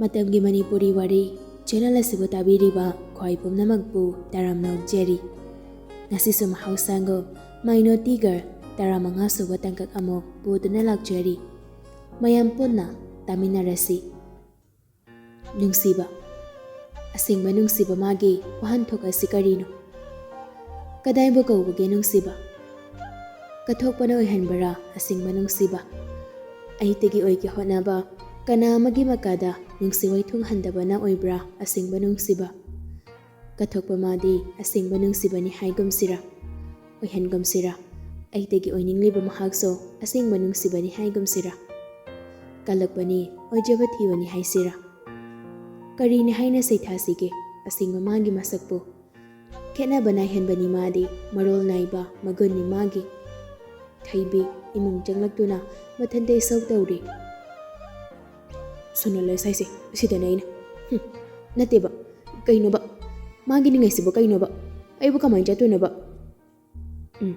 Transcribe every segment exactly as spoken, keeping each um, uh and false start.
ꯃꯇꯝꯒꯤ ꯃꯅꯤꯄꯨꯔꯤ ꯋꯥꯔꯤ ꯆꯦꯅꯦꯜ ꯑꯁꯤꯕꯨ ꯇꯥꯕꯤꯔꯤꯕ ꯈ꯭ꯋꯥꯏ ꯄꯨꯝꯅꯃꯛꯄꯨ ꯇꯔꯥꯝꯅ ꯑꯣꯛꯆꯔꯤ꯫ ꯉꯁꯤꯁꯨ ꯃꯍꯧꯁꯥꯒꯨꯝ ꯃꯥꯏꯅꯣ ꯇꯤꯒꯔ ꯇꯔꯥꯃꯉꯥ ꯁꯨꯕ ꯇꯥꯡꯀꯛ ꯑꯃꯨꯛ ꯄꯨꯗꯨꯅ ꯂꯥꯛꯆꯔꯤ꯫ ꯃꯌꯥꯝ ꯄꯨꯟꯅ ꯇꯥꯃꯤꯟꯅꯔꯁꯤ꯫ ꯅꯨꯡꯁꯤꯕ꯫ ꯑꯁꯦꯡꯕ ꯅꯨꯡꯁꯤꯕ ꯃꯥꯒꯤ ꯋꯥꯍꯟꯊꯣꯛ ꯑꯁꯤ ꯀꯔꯤꯅꯣ? ꯀꯗꯥꯏꯕꯨ ꯀꯧꯕꯒꯦ ꯅꯨꯡꯁꯤꯕ? ꯀꯠꯊꯣꯛꯄꯅ ꯑꯣꯏꯍꯟꯕꯔꯥ ꯑꯁꯦꯡꯕ ꯅꯨꯡꯁꯤꯕ? ꯑꯩꯇꯒꯤ ꯑꯣꯏꯒꯦ ꯍꯣꯠꯅꯕ ꯀꯅꯥ ꯑꯃꯒꯤ ꯃꯀꯥꯗ ꯅꯨꯡꯁꯤ ꯋꯥꯏꯊꯨꯡ ꯍꯟꯗꯕꯅ ꯑꯣꯏꯕ꯭ꯔꯥ ꯑꯁꯦꯡꯕ ꯅꯨꯡꯁꯤꯕ? ꯀꯠꯊꯣꯛꯄ ꯃꯥꯗꯤ ꯑꯁꯦꯡꯕ ꯅꯨꯡꯁꯤꯕꯅꯤ ꯍꯥꯏꯒꯨꯝꯁꯤꯔꯥ? ꯑꯣꯏꯍꯟꯒꯨꯝꯁꯤꯔꯥ? ꯑꯩꯇꯒꯤ ꯑꯣꯏꯅꯤꯡꯂꯤꯕ ꯃꯍꯥꯛꯁꯨ ꯑꯁꯦꯡꯕ ꯅꯨꯡꯁꯤꯕꯅꯤ ꯍꯥꯏꯒꯨꯝꯁꯤꯔꯥ? ꯀꯜꯂꯛꯄꯅꯤ, ꯑꯣꯏꯖꯕ ꯊꯤꯕꯅꯤ ꯍꯥꯏꯁꯤꯔꯥ? ꯀꯔꯤꯅꯤ ꯍꯥꯏꯅ ꯁꯩꯊꯥꯁꯤꯒꯦ ꯑꯁꯦꯡꯕ ꯃꯥꯒꯤ ꯃꯁꯛꯄꯨ? ꯈꯦꯠꯅꯕ ꯅꯥꯏꯍꯟꯕꯅꯤ ꯃꯥꯗꯤ, ꯃꯔꯣꯜ ꯅꯥꯏꯕ ꯃꯒꯨꯟꯅꯤ ꯃꯥꯒꯤ꯫ ꯊꯩꯕꯤ ꯏꯃꯨꯡ ꯆꯪꯂꯛꯇꯨꯅ ꯃꯊꯟꯇ ꯏꯁꯧ ꯇꯧꯔꯤ꯫ ꯁꯣꯅꯣ ꯂꯣꯏ ꯁꯥꯏꯁꯦ, ꯑꯁꯤꯗꯅꯦ ꯑꯩꯅ꯫ ꯍꯨꯝ, ꯅꯠꯇꯦꯕ, ꯀꯩꯅꯣꯕ? ꯃꯥꯒꯤ ꯅꯤꯡꯉꯩꯁꯤꯕꯨ ꯀꯩꯅꯣꯕ? ꯑꯩꯕꯨ ꯀꯃꯥꯏꯅ ꯆꯠꯇꯣꯏꯅꯣꯕ? ꯎꯝ,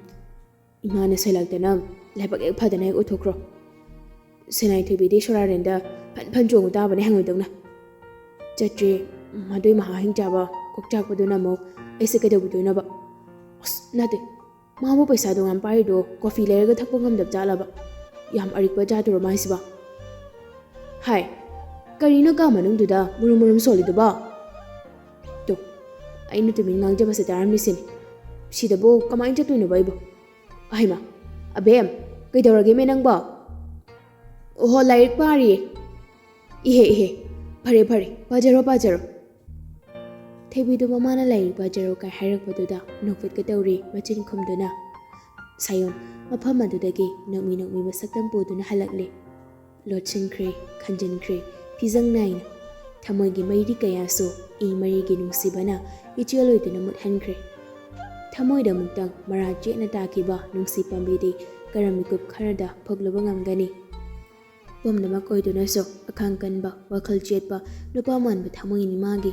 ꯏꯃꯥꯅ ꯁꯣꯏꯂꯥꯛꯇꯅ ꯂꯥꯏꯕꯛ ꯍꯦꯛ ꯐꯗꯅ ꯍꯦꯛ ꯎꯊꯣꯛꯈ꯭ꯔꯣ꯫ ꯁꯦꯅꯥꯏ ꯊꯣꯏꯕꯤꯗꯤ ꯁꯣꯔꯥꯔꯦꯟꯗ ꯐꯟ ꯐꯟ ꯆꯣꯡꯉꯨ ꯇꯥꯕꯅꯦ ꯍꯪꯉꯣꯏꯗꯧꯅ꯫ ꯆꯠꯇ꯭ꯔꯦ, ꯃꯗꯨꯏ ꯃꯍꯥ ꯍꯤꯡ ꯆꯥꯕ ꯀꯣꯛ ꯆꯥꯛꯄꯗꯨꯅ ꯑꯃꯨꯛ ꯑꯩꯁꯦ ꯀꯩꯗꯧꯕꯤꯗꯣꯏꯅꯣꯕ? ꯑꯁ, ꯅꯠꯇꯦ, ꯃꯥꯕꯨ ꯄꯩꯁꯥꯗꯣ ꯌꯥꯝ ꯄꯥꯏꯔꯤꯗꯣ ꯀꯣꯐꯤ ꯂꯩꯔꯒ ꯊꯛꯄ ꯉꯝꯗꯕ ꯖꯥꯠꯂꯕ? ꯌꯥꯝ ꯑꯔꯤꯛꯄ ꯖꯥꯠꯇꯨꯔꯣ ꯃꯥꯏꯁꯤꯕꯣ? ꯍꯥꯏ, ꯀꯔꯤꯅꯣ ꯀꯥ ꯃꯅꯨꯡꯗꯨꯗ ꯃꯨꯔꯨꯝ ꯃꯨꯔꯨꯝ ꯁꯣꯜꯂꯤꯗꯨꯕꯣ? ꯇꯨ, ꯑꯩꯅ ꯇꯨꯃꯤꯟ ꯉꯥꯡꯖꯕꯁꯦ ꯇꯥꯔꯝꯂꯤꯁꯤꯅꯤ꯫ ꯁꯤꯗꯕꯨ ꯀꯃꯥꯏꯅ ꯆꯠꯇꯣꯏꯅꯣꯕ ꯑꯩꯕꯨ? ꯑꯍꯩꯃ, ꯑꯕꯦꯝ, ꯀꯩꯗꯧꯔꯒꯦꯃꯦ ꯅꯪꯕꯣ? ꯑꯣꯍꯣ, ꯂꯥꯏꯔꯤꯛ ꯄꯥꯔꯤꯌꯦ꯫ ꯏꯍꯦ, ꯏꯍꯦ, ꯐꯔꯦ, ꯐꯔꯦ, ꯄꯥꯖꯔꯣ, ꯄꯥꯖꯔꯣ꯫ ꯊꯣꯏꯕꯤꯗꯨ ꯃꯃꯥꯅ ꯂꯥꯏꯔꯤꯛ ꯄꯥꯖꯔꯣ ꯀꯥꯏ ꯍꯥꯏꯔꯛꯄꯗꯨꯗ ꯅꯣꯛꯐꯦꯠꯀ ꯇꯧꯔꯤ ꯃꯆꯤꯟ ꯈꯨꯝꯗꯨꯅ꯫ ꯁꯥꯌꯣꯟ ꯃꯐꯝ ꯑꯗꯨꯗꯒꯤ ꯅꯣꯛꯃꯤ ꯅꯣꯛꯃꯤ ꯃꯁꯛꯇꯝ ꯄꯨꯗꯨꯅ ꯍꯜꯂꯛꯂꯦ꯫ ꯂꯣꯠꯁꯤꯟꯈ꯭ꯔꯦ, ꯈꯟꯖꯤꯟꯈ꯭ꯔꯦ, ꯐꯤꯖꯪ ꯅꯥꯏꯅ꯫ ꯊꯃꯣꯏꯒꯤ ꯃꯩꯔꯤ ꯀꯌꯥꯁꯨ ꯏ ꯃꯔꯤꯒꯤ ꯅꯨꯡꯁꯤꯕꯅ ꯏꯆꯦꯜ ꯑꯣꯏꯗꯨꯅ ꯃꯨꯠꯍꯟꯈ꯭ꯔꯦ꯫ ꯊꯃꯣꯏꯗ ꯑꯃꯨꯛꯇꯪ ꯃꯔꯥ ꯆꯦꯠꯅ ꯇꯥꯈꯤꯕ ꯅꯨꯡꯁꯤ ꯄꯥꯝꯕꯤꯗꯤ ꯀꯔꯝ ꯃꯤꯀꯨꯞ ꯈꯔꯗ ꯐꯨꯛꯂꯨꯕ ꯉꯝꯒꯅꯤ? ꯄꯨꯝꯅꯃꯛ ꯑꯣꯏꯗꯨꯅꯁꯨ ꯑꯈꯥꯡ ꯀꯟꯕ, ꯋꯥꯈꯜ ꯆꯦꯠꯄ, ꯅꯨꯄꯥ ꯃꯥꯟꯕ ꯊꯃꯣꯏꯅꯤ ꯃꯥꯒꯤ꯫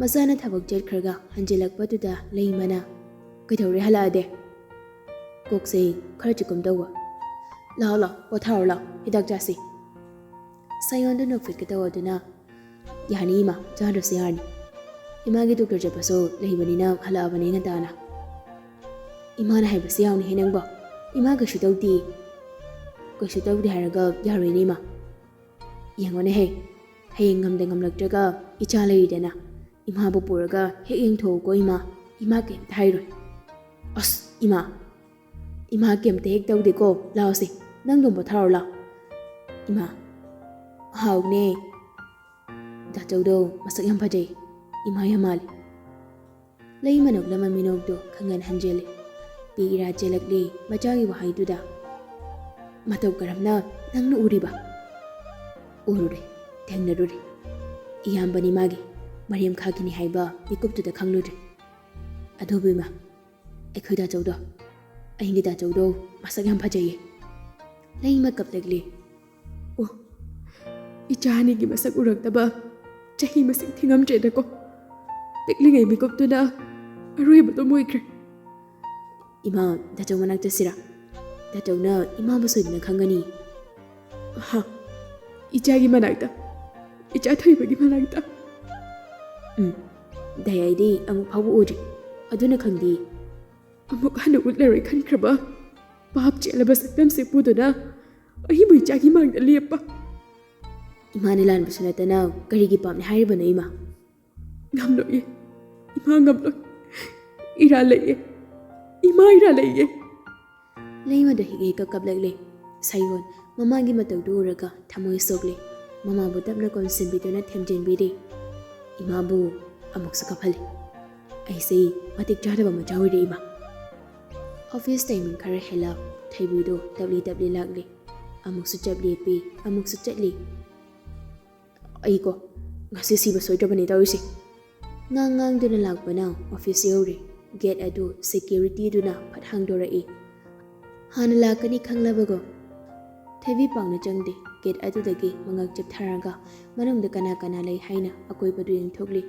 ꯃꯆꯥꯅ ꯊꯕꯛ ꯆꯠꯈ꯭ꯔꯒ ꯍꯟꯖꯤꯜꯂꯛꯄꯗꯨꯗ ꯂꯩꯃꯅ, "ꯀꯩꯗꯧꯔꯦ ꯍꯜꯂꯛꯑꯗꯤ?" "ꯀꯣꯛꯁꯦ ꯈꯔ ꯆꯤꯛꯀꯨꯝ ꯇꯧꯕ꯫ ꯂꯥꯛꯑꯣ, ꯂꯥꯛꯑꯣ, ꯄꯣꯊꯥꯔꯣ, ꯂꯥꯛꯑꯣ, ꯍꯤꯗꯥꯛ ꯆꯥꯁꯤ꯫" ꯁꯥꯌꯣꯟꯗꯨ ꯅꯣꯛꯐꯦꯠꯀꯦ ꯇꯧꯗꯨꯅ, "ꯌꯥꯅꯤ ꯏꯃꯥ, ꯆꯥꯗ꯭ꯔꯁꯨ ꯌꯥꯔꯅꯤ꯫ ꯏꯃꯥꯒꯤ ꯗꯣꯛꯇꯔ ꯆꯠꯄꯁꯨ ꯂꯩꯕꯅꯤꯅ ꯍꯜꯂꯛꯑꯕꯅꯤ ꯉꯟꯇꯥꯅ꯫ ꯏꯃꯥꯅ ꯍꯥꯏꯕꯁꯤ ꯌꯥꯎꯅꯤꯍꯦ ꯅꯪꯕꯣ꯫ ꯏꯃꯥ ꯀꯩꯁꯨ ꯇꯧꯗꯦ꯫ ꯀꯩꯁꯨ ꯇꯧꯗꯦ ꯍꯥꯏꯔꯒ ꯌꯥꯔꯣꯏꯅꯦ ꯏꯃꯥ꯫ ꯌꯦꯡꯉꯣꯅꯦꯍꯦ, ꯍꯌꯦꯡ ꯉꯝꯗ ꯉꯝꯂꯛꯇ꯭ꯔꯒ ꯏꯆꯥ ꯂꯩꯔꯤꯗꯅ, ꯏꯃꯥꯕꯨ ꯄꯨꯔꯒ ꯍꯦꯛ ꯌꯦꯡꯊꯣꯛꯎꯀꯣ ꯏꯃꯥ꯫ ꯏꯃꯥ ꯀꯩꯝꯇ ꯍꯥꯏꯔꯣꯏ꯫ ꯑꯁ ꯏꯃꯥ, ꯏꯃꯥ ꯀꯩꯝꯇ ꯍꯦꯛ ꯇꯧꯗꯦꯀꯣ꯫ ꯂꯥꯎꯁꯦ, ꯅꯪ ꯑꯗꯨꯝ ꯄꯣꯊꯥꯔꯣ ꯂꯥꯎ꯫ ꯏꯃꯥ, ꯍꯥꯎꯅꯦ꯫ ꯗꯥꯆꯧꯗꯣ ꯃꯁꯛ ꯌꯥꯝ ꯐꯖꯩ꯫ ꯏꯃꯥ ꯌꯥꯝ ꯃꯥꯜꯂꯤ꯫ ꯂꯩꯃ ꯅꯣꯛꯂꯝꯕ ꯃꯤꯅꯣꯛꯇꯣ ꯈꯪꯍꯟ ꯍꯟꯖꯤꯜꯂꯤ꯫ ꯄꯤ ꯏꯔꯥ ꯆꯦꯜꯂꯛꯂꯤ ꯃꯆꯥꯒꯤ ꯋꯥꯍꯩꯗꯨꯗ꯫ "ꯃꯇꯧ ꯀꯔꯝꯅ ꯅꯪꯅ ꯎꯔꯤꯕ?" "ꯎꯔꯨꯔꯦ, ꯊꯦꯡꯅꯔꯨꯔꯦ꯫ ꯏꯌꯥꯝꯕꯅꯤ ꯃꯥꯒꯤ, ꯃꯔꯦꯝ ꯈꯥꯛꯀꯤꯅꯤ ꯍꯥꯏꯕ ꯃꯤꯀꯨꯞꯇꯨꯗ ꯈꯪꯂꯨꯔꯦ꯫ ꯑꯗꯨꯕꯨ ꯏꯃꯥ, ꯑꯩꯈꯣꯏ ꯗꯥꯆꯧꯗꯣ, ꯑꯩꯒꯤ ꯗꯥꯆꯧꯗꯣ ꯃꯁꯛ ꯌꯥꯝ ꯐꯖꯩꯌꯦ꯫" ꯂꯩꯃ ꯀꯞꯂꯛꯂꯤ꯫ "ꯑꯣ, ꯏꯆꯥ ꯑꯅꯤꯒꯤ ꯃꯁꯛ ꯎꯔꯛꯇꯕ ꯆꯍꯤ ꯃꯁꯤꯡ ꯊꯤꯉꯝꯗ꯭ꯔꯦꯗꯀꯣ꯫ ꯄꯤꯛꯂꯤꯉꯩ ꯃꯤꯀꯨꯞꯇꯨꯅ ꯑꯔꯣꯏꯕꯗꯣ ꯑꯣꯏꯈ꯭ꯔꯦ꯫" "ꯏꯃꯥ, ꯗꯥꯆꯧ ꯃꯅꯥꯛ ꯆꯠꯁꯤꯔꯥ? ꯗꯥꯆꯧꯅ ꯏꯃꯥꯕꯨ ꯁꯣꯏꯗꯅ ꯈꯪꯒꯅꯤ꯫" "ꯍꯥ? ꯏꯆꯥꯒꯤ ꯃꯅꯥꯛꯇ? ꯏꯆꯥ ꯊꯣꯏꯕꯒꯤ ꯃꯅꯥꯛꯇ?" "ꯎꯝ, ꯗꯥꯏ ꯑꯩꯗꯤ ꯑꯃꯨꯛ ꯐꯥꯎꯕ ꯎꯗ꯭ꯔꯤ, ꯑꯗꯨꯅ ꯈꯪꯗꯦ꯫" "ꯑꯃꯨꯛ ꯍꯟꯅ ꯎꯠꯂꯔꯣꯏ ꯈꯟꯈ꯭ꯔꯕ ꯄꯥꯞ ꯆꯦꯜꯂꯕ ꯁꯛꯇꯝꯁꯦ ꯄꯨꯗꯨꯅ ꯑꯩꯕꯨ ꯏꯆꯥꯒꯤ ꯃꯥꯡꯗ ꯂꯦꯞꯄ?" "ꯏꯃꯥꯅ ꯂꯥꯟꯕꯁꯨ ꯅꯠꯇꯅ ꯀꯔꯤꯒꯤ ꯄꯥꯞꯅꯤ ꯍꯥꯏꯔꯤꯕꯅꯣ ꯏꯃꯥ?" "ꯉꯝꯂꯣꯏꯌꯦ, ꯏꯃꯥ ꯉꯝꯂꯣꯏ꯫ ꯏꯔꯥꯜ ꯂꯩꯌꯦ, ꯏꯃꯥ ꯏꯔꯥꯜ ꯂꯩꯌꯦ꯫" ꯂꯩꯃꯗꯣ ꯍꯦꯛ ꯍꯦꯛ ꯀꯞꯂꯛꯂꯦ꯫ ꯁꯥꯌꯣꯟ ꯃꯃꯥꯒꯤ ꯃꯇꯧꯗꯨ ꯎꯔꯒ ꯊꯃꯣꯏ ꯁꯣꯛꯂꯦ꯫ ꯃꯃꯥꯕꯨ ꯇꯞꯅ ꯀꯣꯟꯁꯤꯟꯕꯤꯗꯨꯅ ꯊꯦꯝꯖꯤꯟꯕꯤꯔꯦ꯫ ꯏꯃꯥꯕꯨ ꯑꯃꯨꯛꯁꯨ ꯀꯞꯍꯜꯂꯦ꯫ ꯑꯩꯁꯦ ꯃꯇꯤꯛ ꯆꯥꯗꯕ ꯃꯆꯥ ꯑꯣꯏꯔꯦ ꯏꯃꯥ꯫ ꯑꯣꯐꯤꯁ ꯇꯥꯏꯃꯤꯡ ꯈꯔ ꯍꯦꯜꯂꯛ, ꯊꯣꯏꯕꯤꯗꯣ ꯇꯞꯂꯤ ꯇꯞꯂꯤ ꯂꯥꯛꯂꯦ꯫ ꯑꯃꯨꯛꯁꯨ ꯆꯞ ꯂꯦꯞꯄꯤ, ꯑꯃꯨꯛꯁꯨ ꯆꯠꯂꯤ꯫ ꯑꯩꯀꯣ, ꯉꯁꯤ ꯁꯤꯕ ꯁꯣꯏꯗ꯭ꯔꯕꯅꯤ ꯇꯧꯔꯤꯁꯦ꯫ ꯉꯥꯡ ꯉꯥꯡꯗꯨꯅ ꯂꯥꯛꯄꯅ ꯑꯣꯐꯤꯁ ꯌꯧꯔꯦ꯫ ꯒꯦꯠ ꯑꯗꯨ ꯁꯦꯀ꯭ꯌꯨꯔꯤꯇꯤꯗꯨꯅ ꯐꯠ ꯍꯥꯡꯗꯣꯔꯛꯏ꯫ ꯍꯥꯟꯅ ꯂꯥꯛꯀꯅꯤ ꯈꯪꯂꯕꯒꯨꯝ ꯊꯣꯏꯕꯤ ꯄꯥꯛꯅ ꯆꯪꯗꯦ꯫ ꯒꯦꯠ ꯑꯗꯨꯗꯒꯤ ꯃꯉꯛ ꯆꯞꯊꯔꯒ ꯃꯅꯨꯡꯗ ꯀꯅꯥ ꯀꯅꯥ ꯂꯩ ꯍꯥꯏꯅ ꯑꯀꯣꯏꯕꯗꯨ ꯌꯦꯡꯊꯣꯛꯂꯤ꯫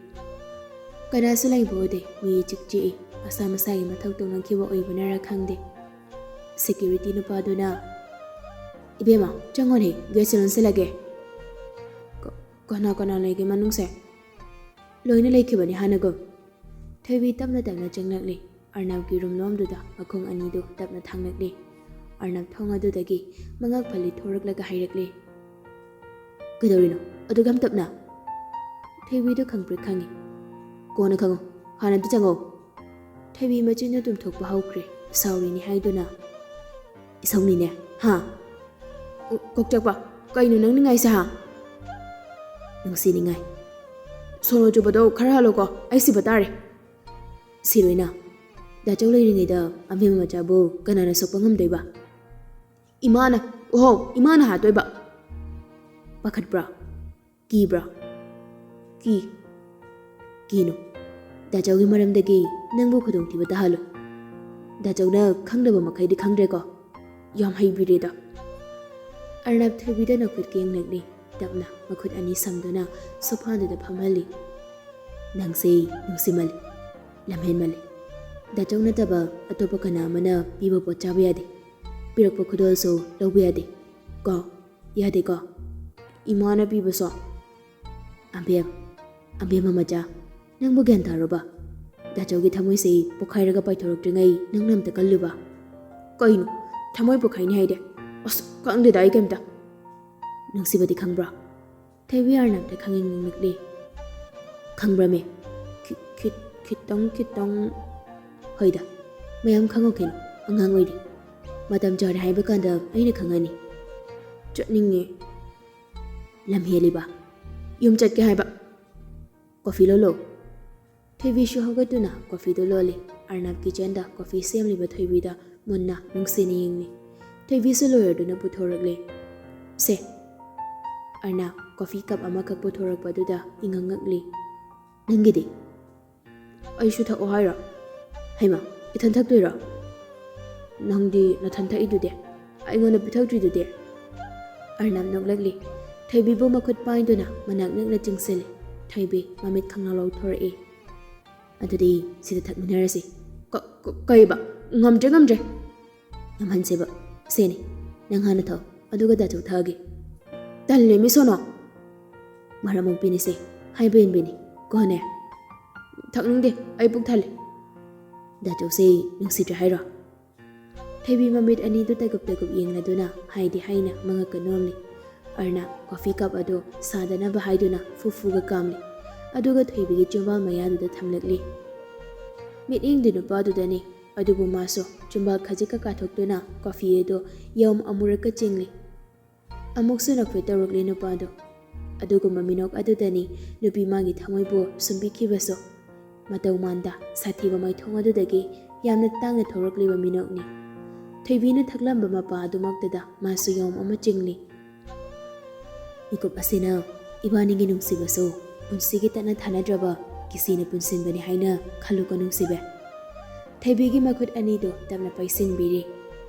ꯀꯅꯥꯁꯨ ꯂꯩꯕ ꯎꯗꯦ꯫ ꯃꯤ ꯏꯆꯤꯛ ꯆꯤꯛꯏ꯫ ꯃꯁꯥ ꯃꯁꯥꯒꯤ ꯃꯊꯧ ꯇꯧꯅꯈꯤꯕ ꯑꯣꯏꯕꯅꯔ ꯈꯪꯗꯦ꯫ ꯁꯦꯀ꯭ꯌꯨꯔꯤꯇꯤ ꯅꯨꯄꯥꯗꯨꯅ, "ꯏꯕꯦꯝꯃ, ꯆꯪꯉꯣꯅꯦ, ꯒꯦꯠꯁꯦ ꯂꯣꯟꯁꯤꯜꯂꯒꯦ꯫" "ꯀꯅꯥ ꯀꯅꯥ ꯂꯩꯒꯦ ꯃꯅꯨꯡꯁꯦ?" "ꯂꯣꯏꯅ ꯂꯩꯈꯤꯕꯅꯤ ꯍꯥꯟꯅꯒꯨꯝ꯫" ꯊꯣꯏꯕꯤ ꯇꯞꯅ ꯇꯞꯅ ꯆꯪꯂꯛꯂꯤ꯫ ꯑꯔꯅꯕꯀꯤ ꯔꯨꯝ ꯂꯣꯝꯗꯨꯗ ꯃꯈꯣꯡ ꯑꯅꯤꯗꯨ ꯇꯞꯅ ꯊꯥꯡꯂꯛꯂꯤ꯫ ꯑꯔꯅꯕ ꯊꯣꯡ ꯑꯗꯨꯗꯒꯤ ꯃꯉꯛ ꯐꯜꯂꯤ ꯊꯣꯔꯛꯂꯒ ꯍꯥꯏꯔꯛꯂꯤ, "ꯀꯩꯗꯧꯔꯤꯅꯣ ꯑꯗꯨꯛ ꯌꯥꯝ ꯇꯞꯅ?" ꯊꯣꯏꯕꯤꯗꯨ ꯈꯪꯄ꯭ꯔꯦꯛ ꯈꯪꯉꯤ꯫ "ꯀꯣꯟꯅ ꯈꯪꯉꯣ, ꯍꯥꯟꯅ ꯑꯝꯇ ꯆꯪꯉꯣ꯫" ꯊꯣꯏꯕꯤ ꯃꯆꯤꯟꯗꯨ ꯇꯨꯝꯊꯣꯛꯄ ꯍꯧꯈ꯭ꯔꯦ꯫ ꯁꯥꯎꯔꯤꯅꯤ ꯍꯥꯏꯗꯨꯅ, "ꯏꯁꯧꯅꯤꯅꯦ, ꯍꯥ?" "ꯀꯣꯛꯆꯛꯄ, ꯀꯩꯅꯣ ꯅꯪ ꯅꯤꯡꯉꯥꯏꯁꯦ, ꯍꯥ?" "ꯅꯨꯡꯁꯤ ꯅꯤꯡꯉꯥꯏ꯫ ꯁꯣꯅꯣ ꯆꯨꯕꯗꯣ ꯈꯔ ꯍꯜꯂꯣꯀꯣ, ꯑꯩ ꯁꯤꯕ ꯇꯥꯔꯦ꯫" "ꯁꯤꯔꯣꯏꯅ, ꯗꯥꯆꯧ ꯂꯩꯔꯤꯉꯩꯗ ꯑꯕꯦꯝꯃ ꯃꯆꯥꯕꯨ ꯀꯅꯥꯅ ꯁꯣꯛꯄ ꯉꯝꯗꯣꯏꯕ?" "ꯏꯃꯥꯅ, ꯑꯣꯍꯣ, ꯏꯃꯥꯅ ꯍꯥꯠꯇꯣꯏꯕ꯫" "ꯄꯥꯈꯠꯄ꯭ꯔꯥ? ꯀꯤꯕ꯭ꯔꯥ?" "ꯀꯤ꯫ ꯀꯤꯅꯨ꯫ ꯗꯥꯆꯧꯒꯤ ꯃꯔꯝꯗꯒꯤ ꯅꯪꯕꯨ ꯈꯨꯗꯣꯡꯊꯤꯕ ꯇꯥꯍꯜꯂꯣꯏ꯫ ꯗꯥꯆꯧꯅ ꯈꯪꯗꯕ ꯃꯈꯩꯗꯤ ꯈꯪꯗ꯭ꯔꯦꯀꯣ?" "ꯌꯥꯝ ꯍꯩꯕꯤꯔꯦꯗ꯫" ꯑꯔꯅꯕ ꯊꯣꯏꯕꯤꯗ ꯅꯈꯨꯠ ꯀꯦꯡꯂꯛꯂꯤ꯫ ꯇꯞꯅ ꯃꯈꯨꯠ ꯑꯅꯤ ꯁꯝꯗꯨꯅ ꯁꯣꯐꯥꯗꯨꯗ ꯐꯝꯍꯜꯂꯤ꯫ "ꯅꯪꯁꯦ ꯅꯨꯡꯁꯤꯃꯜꯂꯤ, ꯂꯝꯍꯦꯟꯃꯜꯂꯤ꯫ ꯗꯥꯆꯧ ꯅꯠꯇꯕ ꯑꯇꯣꯞꯄ ꯀꯅꯥ ꯑꯃꯅ ꯄꯤꯕ ꯄꯣꯠ ꯆꯥꯕ ꯌꯥꯗꯦ꯫ ꯄꯤꯔꯛꯄ ꯈꯨꯗꯣꯜꯁꯨ ꯂꯧꯕ ꯌꯥꯗꯦ꯫ ꯀꯣ? ꯌꯥꯗꯦꯀꯣ?" "ꯏꯃꯥꯅ ꯄꯤꯕꯁꯨ?" "ꯑꯕꯦꯝ, ꯑꯕꯦꯝꯃ ꯃꯆꯥ, ꯅꯪꯕꯨ ꯒ꯭ꯌꯥꯟ ꯇꯥꯔꯕ? ꯗꯥꯆꯧꯒꯤ ꯊꯃꯣꯏꯁꯦ ꯄꯣꯈꯥꯏꯔꯒ ꯄꯥꯏꯊꯣꯔꯛꯇ꯭ꯔꯤꯉꯩ ꯅꯪꯅ ꯑꯝꯇ ꯀꯜꯂꯨꯕ꯫" "ꯀꯩꯅꯣ? ꯊꯃꯣꯏ ꯄꯣꯈꯥꯏꯅꯤ ꯍꯥꯏꯗꯤ? ꯑꯁ, ꯈꯪꯗꯦꯗ ꯑꯩ ꯀꯩꯝꯇ꯫" "ꯅꯨꯡꯁꯤꯕꯗꯤ ꯈꯪꯕ꯭ꯔꯥ?" ꯊꯣꯏꯕꯤ ꯑꯔꯅꯕꯇ ꯈꯪꯅꯤꯡ ꯅꯤꯡꯂꯛꯂꯤ꯫ "ꯈꯪꯕ꯭ꯔꯃꯦ? ꯈꯤ-, ꯈꯤ-, ꯈꯤꯇꯪ, ꯈꯤꯇꯪ꯫" "ꯍꯣꯏꯗ, ꯃꯌꯥꯝ ꯈꯪꯉꯧ ꯀꯩꯅꯣ, ꯑꯉꯥꯡ ꯑꯣꯏꯔꯤ꯫ ꯃꯇꯝ ꯆꯥꯔꯦ ꯍꯥꯏꯕ ꯀꯥꯟꯗ ꯑꯩꯅ ꯈꯪꯉꯅꯤ꯫" "ꯆꯠꯅꯤꯡꯉꯦ꯫" "ꯂꯝ ꯍꯦꯜꯂꯤꯕ? ꯌꯨꯝ ꯆꯠꯀꯦ ꯍꯥꯏꯕ?" "ꯀꯣꯐꯤ ꯂꯣꯜꯂꯣ꯫" ꯊꯣꯏꯕꯤꯁꯨ ꯍꯧꯒꯠꯇꯨꯅ ꯀꯣꯐꯤꯗꯨ ꯂꯣꯜꯂꯤ꯫ ꯑꯔꯅꯕ ꯀꯤꯆꯟꯗ ꯀꯣꯐꯤ ꯁꯦꯝꯂꯤꯕ ꯊꯣꯏꯕꯤꯗ ꯃꯨꯟꯅ ꯅꯨꯡꯁꯤꯅ ꯌꯦꯡꯂꯤ꯫ ꯊꯣꯏꯕꯤꯁꯨ ꯂꯣꯌꯔꯗꯨꯅ ꯄꯨꯊꯣꯔꯛꯂꯦ꯫ "ꯁꯦ꯫" ꯑꯔꯅꯕ ꯀꯣꯐꯤ ꯀꯞ ꯑꯃꯈꯛ ꯄꯨꯊꯣꯔꯛꯄꯗꯨꯗ ꯏꯉꯛ ꯉꯛꯂꯤ꯫ "ꯅꯪꯒꯤꯗꯤ?" "ꯑꯩꯁꯨ ꯊꯛꯑꯣ ꯍꯥꯏꯔꯣ? ꯍꯩꯃꯥ, ꯏꯊꯟ ꯊꯛꯇꯣꯏꯔꯣ? ꯅꯪꯗꯤ ꯅꯊꯟ ꯊꯛꯏꯗꯨꯗꯤ?" "ꯑꯩꯉꯣꯟꯗ ꯄꯤꯊꯛꯇ꯭ꯔꯤꯗꯨꯗꯤ?" ꯑꯔꯅꯕ ꯅꯣꯛꯂꯛꯂꯤ꯫ ꯊꯣꯏꯕꯤꯕꯨ ꯃꯈꯨꯠ ꯄꯥꯏꯗꯨꯅ ꯃꯅꯥꯛ ꯅꯛꯅ ꯆꯤꯡꯁꯤꯜꯂꯤ꯫ ꯊꯣꯏꯕꯤ ꯃꯃꯤꯠ ꯈꯪꯂꯥꯎ ꯂꯥꯎꯊꯣꯔꯛꯏ꯫ "ꯑꯗꯨꯗꯤ ꯁꯤꯗ ꯊꯛꯃꯤꯟꯅꯔꯁꯤ꯫" "ꯀ-, ꯀ-, ꯀꯩꯕ? ꯉꯝꯗ꯭ꯔꯦ, ꯉꯝꯗ꯭ꯔꯦ꯫" "ꯉꯝꯍꯟꯁꯦꯕ꯫ ꯁꯦꯅꯦ, ꯅꯪ ꯍꯥꯟꯅ ꯊꯛꯑꯣ, ꯑꯗꯨꯒ ꯗꯥꯆꯧ ꯊꯛꯑꯒꯦ꯫" "ꯇꯜꯂꯦ, ꯃꯤ ꯁꯣꯅꯣ꯫" ꯃꯔꯝ ꯑꯣꯛꯄꯤꯅꯤꯁꯦ, ꯍꯥꯏꯕ ꯏꯟꯕꯤꯅꯤ꯫ ꯀꯣꯅꯦ꯫ ꯊꯛꯅꯤꯡꯗꯦ, ꯑꯩ ꯄꯨꯛ ꯊꯜꯂꯦ꯫ ꯗꯥꯆꯧꯁꯦ ꯅꯨꯡꯁꯤꯗ꯭ꯔꯦ ꯍꯥꯏꯔꯣ? ꯊꯣꯏꯕꯤ ꯃꯃꯤꯠ ꯑꯅꯤꯗꯨ ꯇꯩꯒꯨꯞ ꯇꯩꯒꯨꯞ ꯌꯦꯡꯂꯗꯨꯅ ꯍꯥꯏꯗꯤ ꯍꯥꯏꯅ ꯃꯉꯛꯀ ꯅꯣꯝꯂꯤ꯫ ꯑꯔꯅ ꯀꯣꯐꯤ ꯀꯞ ꯑꯗꯨ ꯁꯥꯗꯅꯕ ꯍꯥꯏꯗꯨꯅ ꯐꯨ ꯐꯨꯒ ꯀꯥꯝꯂꯤ꯫ ꯑꯗꯨꯒ ꯊꯣꯏꯕꯤꯒꯤ ꯆꯨꯝꯕꯥꯜ ꯃꯌꯥꯗꯨꯗ ꯊꯝꯂꯛꯂꯤ꯫ ꯃꯤꯠꯌꯦꯡꯗꯤ ꯅꯨꯄꯥꯗꯨꯗꯅꯤ꯫ ꯑꯗꯨꯕꯨ ꯃꯥꯁꯨ ꯆꯨꯝꯕꯥꯜ ꯈꯖꯤꯛꯀ ꯀꯥꯊꯣꯛꯇꯨꯅ ꯀꯣꯐꯤ ꯑꯗꯨ ꯌꯥꯎꯝ ꯑꯃꯨꯔꯛꯀ ꯆꯤꯡꯂꯤ꯫ ꯑꯃꯨꯛꯁꯨ ꯅꯣꯛꯐꯦꯠ ꯇꯧꯔꯛꯂꯤ ꯅꯨꯄꯥꯗꯨ꯫ ꯑꯗꯨꯒꯨꯝꯕ ꯃꯤꯅꯣꯛ ꯑꯗꯨꯗꯅꯤ ꯅꯨꯄꯤ ꯃꯥꯒꯤ ꯊꯃꯣꯏꯕꯨ ꯁꯨꯝꯕꯤꯈꯤꯕꯁꯨ꯫ ꯃꯇꯧ ꯃꯥꯟꯗ ꯁꯥꯊꯤꯕ ꯃꯥꯏꯊꯣꯡ ꯑꯗꯨꯗꯒꯤ ꯌꯥꯝꯅ ꯇꯥꯡꯅ ꯊꯣꯔꯛꯂꯤꯕ ꯃꯤꯅꯣꯛꯅꯤ꯫ ꯊꯣꯏꯕꯤꯅ ꯊꯛꯂꯝꯕ ꯃꯄꯥ ꯑꯗꯨꯃꯛꯇꯗ ꯃꯥꯁꯨ ꯌꯥꯎꯝ ꯑꯃ ꯆꯤꯡꯂꯤ꯫ ꯃꯤꯀꯨꯞ ꯑꯁꯤꯅ ꯏꯕꯥꯅꯤꯒꯤ ꯅꯨꯡꯁꯤꯕꯁꯨ ꯄꯨꯟꯁꯤꯒꯤ ꯇꯠꯅ ꯊꯥꯅꯗ꯭ꯔꯕ ꯀꯤꯁꯤꯅ ꯄꯨꯟꯁꯤꯟꯕꯅꯤ ꯍꯥꯏꯅ ꯈꯜꯂꯨꯀꯣ ꯅꯨꯡꯁꯤꯕꯤ꯫ ꯊꯣꯏꯕꯤꯒꯤ ꯃꯈꯨꯠ ꯑꯅꯤꯗꯨ ꯇꯞꯅ ꯄꯥꯏꯁꯤꯟꯕꯤꯔꯤ꯫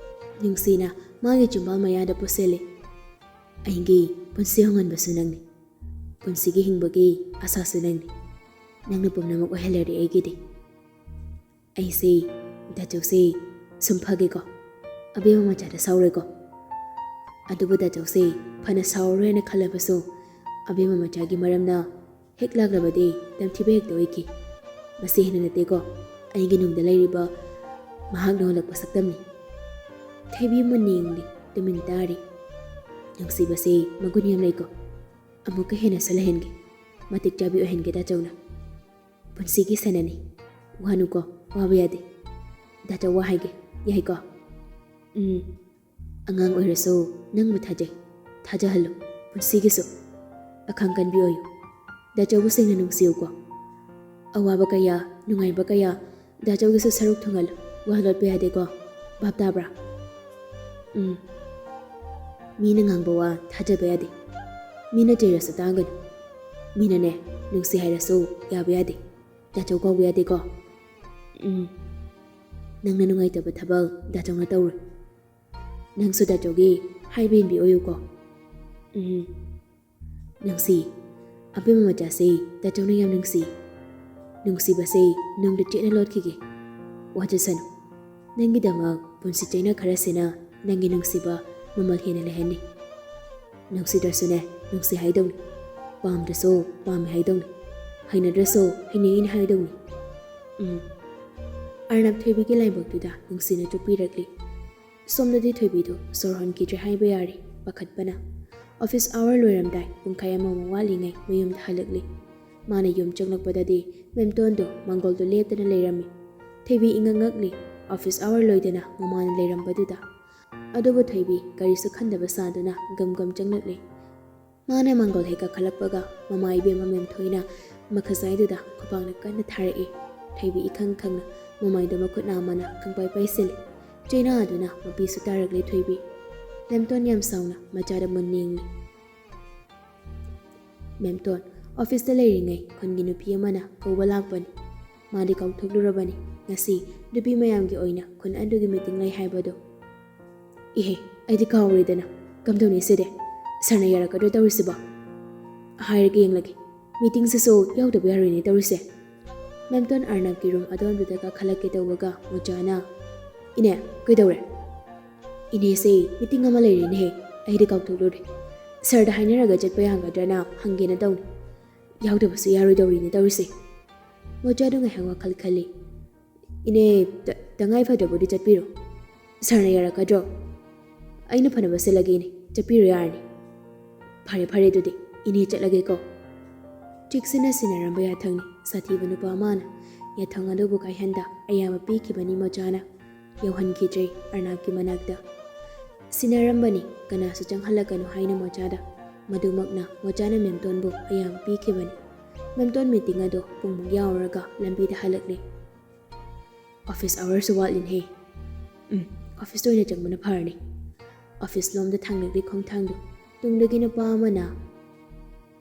ꯅꯨꯡꯁꯤꯅ ꯃꯥꯒꯤ ꯆꯨꯝꯕꯥꯜ ꯃꯌꯥꯗ ꯄꯨꯁꯤꯜꯂꯤ꯫ ꯑꯩꯒꯤ ꯄꯨꯟꯁꯤ ꯍꯣꯡꯍꯟꯕꯁꯨ ꯅꯪꯅꯤ꯫ ꯄꯨꯟꯁꯤꯒꯤ ꯍꯤꯡꯕꯒꯤ ꯑꯁꯥꯁꯨ ꯅꯪꯅꯤ꯫ ꯅꯪꯅ ꯄꯨꯝꯅꯃꯛ ꯑꯣꯏꯍꯜꯂꯔꯦ ꯑꯩꯒꯤꯗꯤ꯫ ꯑꯩꯁꯦ, ꯗꯥꯆꯧꯁꯦ, ꯁꯨꯝ ꯐꯒꯦꯀꯣ꯫ ꯑꯕꯦꯝꯃ ꯃꯆꯥꯗ ꯁꯥꯎꯔꯣꯏꯀꯣ꯫ ꯑꯗꯨꯕꯨ ꯗꯥꯆꯧꯁꯦ ꯐꯅ ꯁꯥꯎꯔꯔꯣꯏꯅ ꯈꯜꯂꯕꯁꯨ, ꯑꯕꯦꯝꯃ ꯃꯆꯥꯒꯤ ꯃꯔꯝꯅ ꯍꯦꯛ ꯂꯥꯛꯂꯕꯗꯤ ꯇꯝꯊꯤꯕ ꯍꯦꯛꯇ ꯑꯣꯏꯈꯤ꯫ ꯃꯁꯤ ꯍꯦꯟꯅ ꯅꯠꯇꯦꯀꯣ, ꯑꯩꯒꯤ ꯅꯨꯡꯗ ꯂꯩꯔꯤꯕ ꯃꯍꯥꯛꯅ ꯍꯣꯜꯂꯛꯄ ꯁꯛꯇꯝꯅꯤ꯫ ꯊꯣꯏꯕꯤ ꯃꯨꯟꯅ ꯌꯦꯡꯂꯤ, ꯇꯨꯃꯤꯟ ꯇꯥꯔꯤ꯫ ꯅꯨꯡꯁꯤꯕꯁꯦ ꯃꯒꯨꯟ ꯌꯥꯝ ꯂꯩꯀꯣ꯫ ꯑꯃꯨꯛꯀ ꯍꯦꯟꯅꯁꯨ ꯂꯩꯍꯟꯒꯦ꯫ ꯃꯇꯤꯛ ꯆꯥꯕꯤ ꯑꯣꯏꯍꯟꯒꯦ ꯗꯥꯆꯧꯅ꯫ ꯄꯨꯟꯁꯤꯒꯤ ꯁꯅꯥꯅꯤ꯫ ꯋꯥꯅꯨꯀꯣ, ꯋꯥꯕ ꯌꯥꯗꯦ꯫ ꯗꯥꯆꯧ ꯋꯥ ꯍꯥꯏꯒꯦ, ꯌꯥꯏꯀꯣ? ꯎꯝ꯫ ꯑꯉꯥꯡ ꯑꯣꯏꯔꯁꯨ ꯅꯪꯕꯨ ꯊꯥꯖꯩ꯫ ꯊꯥꯖꯍꯜꯂꯨ꯫ ꯄꯨꯟꯁꯤꯒꯤꯁꯨ꯫ ꯑꯈꯥꯡ ꯀꯟꯕꯤ ꯑꯣꯏꯌꯨ꯫ ꯗꯥꯆꯧꯕꯨ ꯁꯦꯡꯅ ꯅꯨꯡꯁꯤꯌꯨꯀꯣ꯫ ꯑꯋꯥꯕ ꯀꯌꯥ, ꯅꯨꯡꯉꯥꯏꯕ ꯀꯌꯥ, ꯗꯥꯆꯧꯒꯤꯁꯨ ꯁꯔꯨꯛ ꯊꯨꯡꯍꯜꯂꯨ꯫ ꯋꯥ ꯂꯣꯠꯄ ꯌꯥꯗꯦꯀꯣ꯫ ꯚꯥꯞ ꯇꯥꯕ꯭ꯔꯥ? ꯎꯝ꯫ ꯃꯤꯅ ꯉꯥꯡꯕ ꯋꯥ ꯊꯥꯖꯕ ꯌꯥꯗꯦ꯫ ꯃꯤꯅ ꯆꯩꯔꯁꯨ ꯇꯥꯒꯅꯨ꯫ ꯃꯤꯅꯅꯦ, ꯅꯨꯡꯁꯤ ꯍꯥꯏꯔꯁꯨ ꯌꯥꯕ ꯌꯥꯗꯦ꯫ ꯗꯥꯆꯧ ꯀꯧꯕ ꯌꯥꯗꯦꯀꯣ꯫ ꯎꯝ꯫ ꯅꯪꯅ ꯅꯨꯡꯉꯥꯏꯇꯕ ꯊꯕꯛ ꯗꯥꯆꯧꯅ ꯇꯧꯔꯣꯏ꯫ ꯅꯪꯁꯨ ꯗꯥꯆꯧꯒꯤ ꯍꯥꯏꯕ ꯏꯟꯕꯤ ꯑꯣꯏꯌꯨꯀꯣ꯫ ꯎꯝ꯫ ꯅꯨꯡꯁꯤ, ꯑꯕꯦꯝꯃ ꯃꯆꯥꯁꯦ ꯗꯥꯆꯧꯅ ꯌꯥꯝ ꯅꯨꯡꯁꯤ꯫ ꯅꯨꯡꯁꯤꯕꯁꯦ ꯅꯨꯡꯗ ꯆꯦꯠꯅ ꯂꯣꯠꯈꯤꯒꯦ꯫ ꯋꯥꯖꯁꯅꯨ꯫ ꯅꯪꯒꯤꯗꯃꯛ ꯄꯨꯟꯁꯤ ꯆꯩꯅ ꯈꯔꯁꯤꯅ ꯅꯪꯒꯤ ꯅꯨꯡꯁꯤꯕ ꯃꯃꯜ ꯍꯦꯟꯅ ꯂꯩꯍꯟꯅꯤ꯫ ꯅꯨꯡꯁꯤꯗ꯭ꯔꯁꯨꯅꯦ, ꯅꯨꯡꯁꯤ ꯍꯥꯏꯗꯧꯅꯤ꯫ ꯄꯥꯝꯗ꯭ꯔꯁꯨ ꯄꯥꯝꯃꯤ ꯍꯥꯏꯗꯧꯅꯤ, ꯍꯩꯅꯗ꯭ꯔꯁꯨ ꯍꯩꯅꯩꯅ ꯍꯥꯏꯗꯧꯅꯤ꯫ ꯎꯝ꯫ ꯑꯔꯅꯕ ꯊꯣꯏꯕꯤꯒꯤ ꯂꯥꯏꯕꯛꯇꯨꯗ ꯅꯨꯡꯁꯤꯅ ꯆꯨꯞꯄꯤꯔꯛꯂꯤ꯫ ꯁꯣꯝꯗꯗꯤ ꯊꯣꯏꯕꯤꯗꯨ ꯁꯣꯔ ꯍꯣꯟꯈꯤꯗ꯭ꯔꯦ ꯍꯥꯏꯕ ꯌꯥꯔꯦ, ꯄꯥꯈꯠꯄꯅ꯫ ꯑꯣꯐꯤꯁ ꯑꯋꯥꯔ ꯂꯣꯏꯔꯝꯗꯥꯏ ꯄꯨꯡꯈꯥꯏ ꯑꯃꯃꯨꯛ ꯋꯥꯠꯂꯤꯉꯩ ꯃꯌꯨꯝꯗ ꯍꯜꯂꯛꯂꯤ꯫ ꯃꯥꯅ ꯌꯨꯝ ꯆꯪꯂꯛꯄꯗꯗꯤ ꯃꯦꯝꯇꯣꯟꯗꯨ ꯃꯥꯡꯒꯣꯜꯗꯨ ꯂꯦꯞꯇꯅ ꯂꯩꯔꯝꯃꯤ꯫ ꯊꯣꯏꯕꯤ ꯏꯉꯛ ꯉꯛꯂꯤ, ꯑꯣꯐꯤꯁ ꯑꯋꯥꯔ ꯂꯣꯏꯗꯅ ꯃꯃꯥꯅ ꯂꯩꯔꯝꯕꯗꯨꯗ꯫ ꯑꯗꯨꯕꯨ ꯊꯣꯏꯕꯤ ꯀꯔꯤꯁꯨ ꯈꯟꯗꯕ ꯁꯥꯗꯨꯅ ꯒꯝ ꯒꯝ ꯆꯪꯂꯛꯂꯤ꯫ ꯃꯥꯅ ꯃꯥꯡꯒꯣꯜ ꯍꯦꯛ ꯀꯥꯈꯠꯂꯛꯄꯒ ꯃꯃꯥ ꯏꯕꯦꯝꯃ ꯃꯦꯝꯊꯣꯏꯅ ꯃꯈꯖꯥꯏꯗꯨꯗ ꯈꯨꯄꯥꯛꯅ ꯀꯟꯅ ꯊꯥꯔꯛꯏ꯫ ꯊꯣꯏꯕꯤ ꯏꯈꯪ ꯈꯪꯅ ꯃꯃꯥꯏꯗꯨ ꯃꯈꯨꯠ ꯅꯥꯝꯃꯅ ꯈꯪꯄꯥꯏ ꯄꯥꯏꯁꯤꯜꯂꯤ꯫ ꯆꯩꯅꯥꯗꯨꯅ ꯃꯄꯤꯁꯨ ꯇꯥꯔꯛꯂꯦ ꯊꯣꯏꯕꯤ꯫ ꯃꯦꯝꯇꯣꯟ ꯌꯥꯝ ꯁꯥꯎꯅ ꯃꯆꯥꯗ ꯃꯨꯟꯅ ꯌꯦꯡꯂꯤ꯫ ꯃꯦꯝꯇꯣꯟ, ꯑꯣꯐꯤꯁꯇ ꯂꯩꯔꯤꯉꯩ ꯈꯨꯟꯒꯤ ꯅꯨꯄꯤ ꯑꯃꯅ ꯀꯧꯕ ꯂꯥꯛꯄꯅꯤ꯫ ꯃꯥꯗꯤ ꯀꯥꯎꯊꯣꯛꯂꯨꯔꯕꯅꯤ꯫ ꯉꯁꯤ ꯅꯨꯄꯤ ꯃꯌꯥꯝꯒꯤ ꯑꯣꯏꯅ ꯈꯨꯟ ꯑꯗꯨꯒꯤ ꯃꯤꯇꯤꯡ ꯂꯩ ꯍꯥꯏꯕꯗꯨ꯫ ꯏꯍꯦ, ꯑꯩꯗꯤ ꯀꯥꯎꯔꯦꯗꯅ꯫ ꯀꯝꯗꯧꯅꯤ ꯁꯤꯗꯤ? ꯁꯥꯔꯅ ꯌꯥꯔꯛꯀꯗ꯭ꯔꯣ ꯇꯧꯔꯤꯁꯤꯕꯣ? ꯍꯥꯏꯔꯒ ꯌꯦꯡꯂꯒꯦ꯫ ꯃꯤꯇꯤꯡꯁꯤꯁꯨ ꯌꯥꯎꯗꯕ ꯌꯥꯔꯣꯏꯅꯦ ꯇꯧꯔꯤꯁꯦ꯫ ꯃꯦꯝꯇꯣꯟ ꯑꯔꯅꯕꯀꯤ ꯔꯨꯝ ꯑꯗꯣꯝꯗꯨꯗ ꯀꯥꯈꯠꯂꯛꯀꯦ ꯇꯧꯕꯒ ꯃꯣꯆꯥꯅ, "ꯏꯅꯦ, ꯀꯩꯗꯧꯔꯦ?" "ꯏꯅꯦꯁꯦ, ꯃꯤꯇꯤꯡ ꯑꯃ ꯂꯩꯔꯦꯅꯦꯍꯦ, ꯑꯩꯗꯤ ꯀꯥꯎꯊꯣꯛꯂꯨꯔꯦ꯫ ꯁꯥꯔꯗ ꯍꯥꯏꯅꯔꯒ ꯆꯠꯄ ꯌꯥꯒꯗ꯭ꯔꯅ ꯍꯪꯒꯦꯅ ꯇꯧꯅꯤ꯫ ꯌꯥꯎꯗꯕꯁꯨ ꯌꯥꯔꯣꯏꯗꯧꯔꯤꯅꯦ ꯇꯧꯔꯤꯁꯦ꯫" ꯃꯣꯆꯥꯗꯨ ꯉꯥꯏꯍꯥꯛ ꯋꯥꯈꯜ ꯈꯜꯂꯤ꯫ "ꯏꯅꯦ, ꯇ-, ꯇꯉꯥꯏ ꯐꯗ꯭ꯔꯕꯗꯤ ꯆꯠꯄꯤꯔꯣ꯫ ꯁꯥꯔꯅ ꯌꯥꯔꯛꯀꯗ꯭ꯔꯣ?" "ꯑꯩꯅ ꯐꯅꯕ ꯁꯤꯜꯂꯒꯦ ꯏꯅꯦ, ꯆꯠꯄꯤꯔꯣ ꯌꯥꯔꯅꯤ꯫" "ꯐꯔꯦ ꯐꯔꯦ, ꯑꯗꯨꯗꯤ ꯏꯅꯦ ꯆꯠꯂꯒꯦꯀꯣ꯫" ꯆꯦꯛꯁꯤꯟꯅ ꯁꯤꯟꯅꯔꯝꯕ ꯌꯥꯊꯪꯅꯤ꯫ ꯁꯥꯊꯤꯕ ꯅꯨꯄꯥ ꯑꯃꯅ ꯌꯥꯊꯪ ꯑꯗꯨꯕꯨ ꯀꯥꯏꯍꯟꯗ ꯑꯌꯥꯕ ꯄꯤꯈꯤꯕꯅꯤ ꯃꯣꯆꯥꯅ꯫ ꯌꯧꯍꯟꯈꯤꯗ꯭ꯔꯦ ꯑꯔꯅꯕꯀꯤ ꯃꯅꯥꯛꯇ꯫ ꯁꯤꯟꯅꯔꯝꯕꯅꯤ, ꯀꯅꯥꯁꯨ ꯆꯪꯍꯜꯂꯛꯀꯅꯨ ꯍꯥꯏꯅ ꯃꯣꯆꯥꯗ꯫ ꯃꯗꯨꯃꯛꯅ ꯃꯣꯆꯥꯅ ꯃꯦꯝꯇꯣꯟꯕꯨ ꯑꯌꯥꯕ ꯄꯤꯈꯤꯕꯅꯤ꯫ ꯃꯦꯝꯇꯣꯟ ꯃꯤꯇꯤꯡ ꯑꯗꯨ ꯄꯨꯡꯃꯨꯛ ꯌꯥꯎꯔꯒ ꯂꯝꯕꯤꯗ ꯍꯜꯂꯛꯂꯦ꯫ "ꯑꯣꯐꯤꯁ ꯑꯋꯥꯔꯁꯨ ꯋꯥꯠꯂꯤꯅꯦ꯫" "ꯎꯝ, ꯑꯣꯐꯤꯁꯇ ꯑꯣꯏꯅ ꯆꯪꯕꯅ ꯐꯔꯅꯤ꯫" ꯑꯣꯐꯤꯁ ꯂꯣꯝꯗ ꯊꯥꯡꯂꯛꯂꯤ ꯈꯣꯡꯊꯥꯡꯗꯨ꯫ ꯇꯨꯡꯗꯒꯤ ꯅꯨꯄꯥ ꯑꯃꯅ,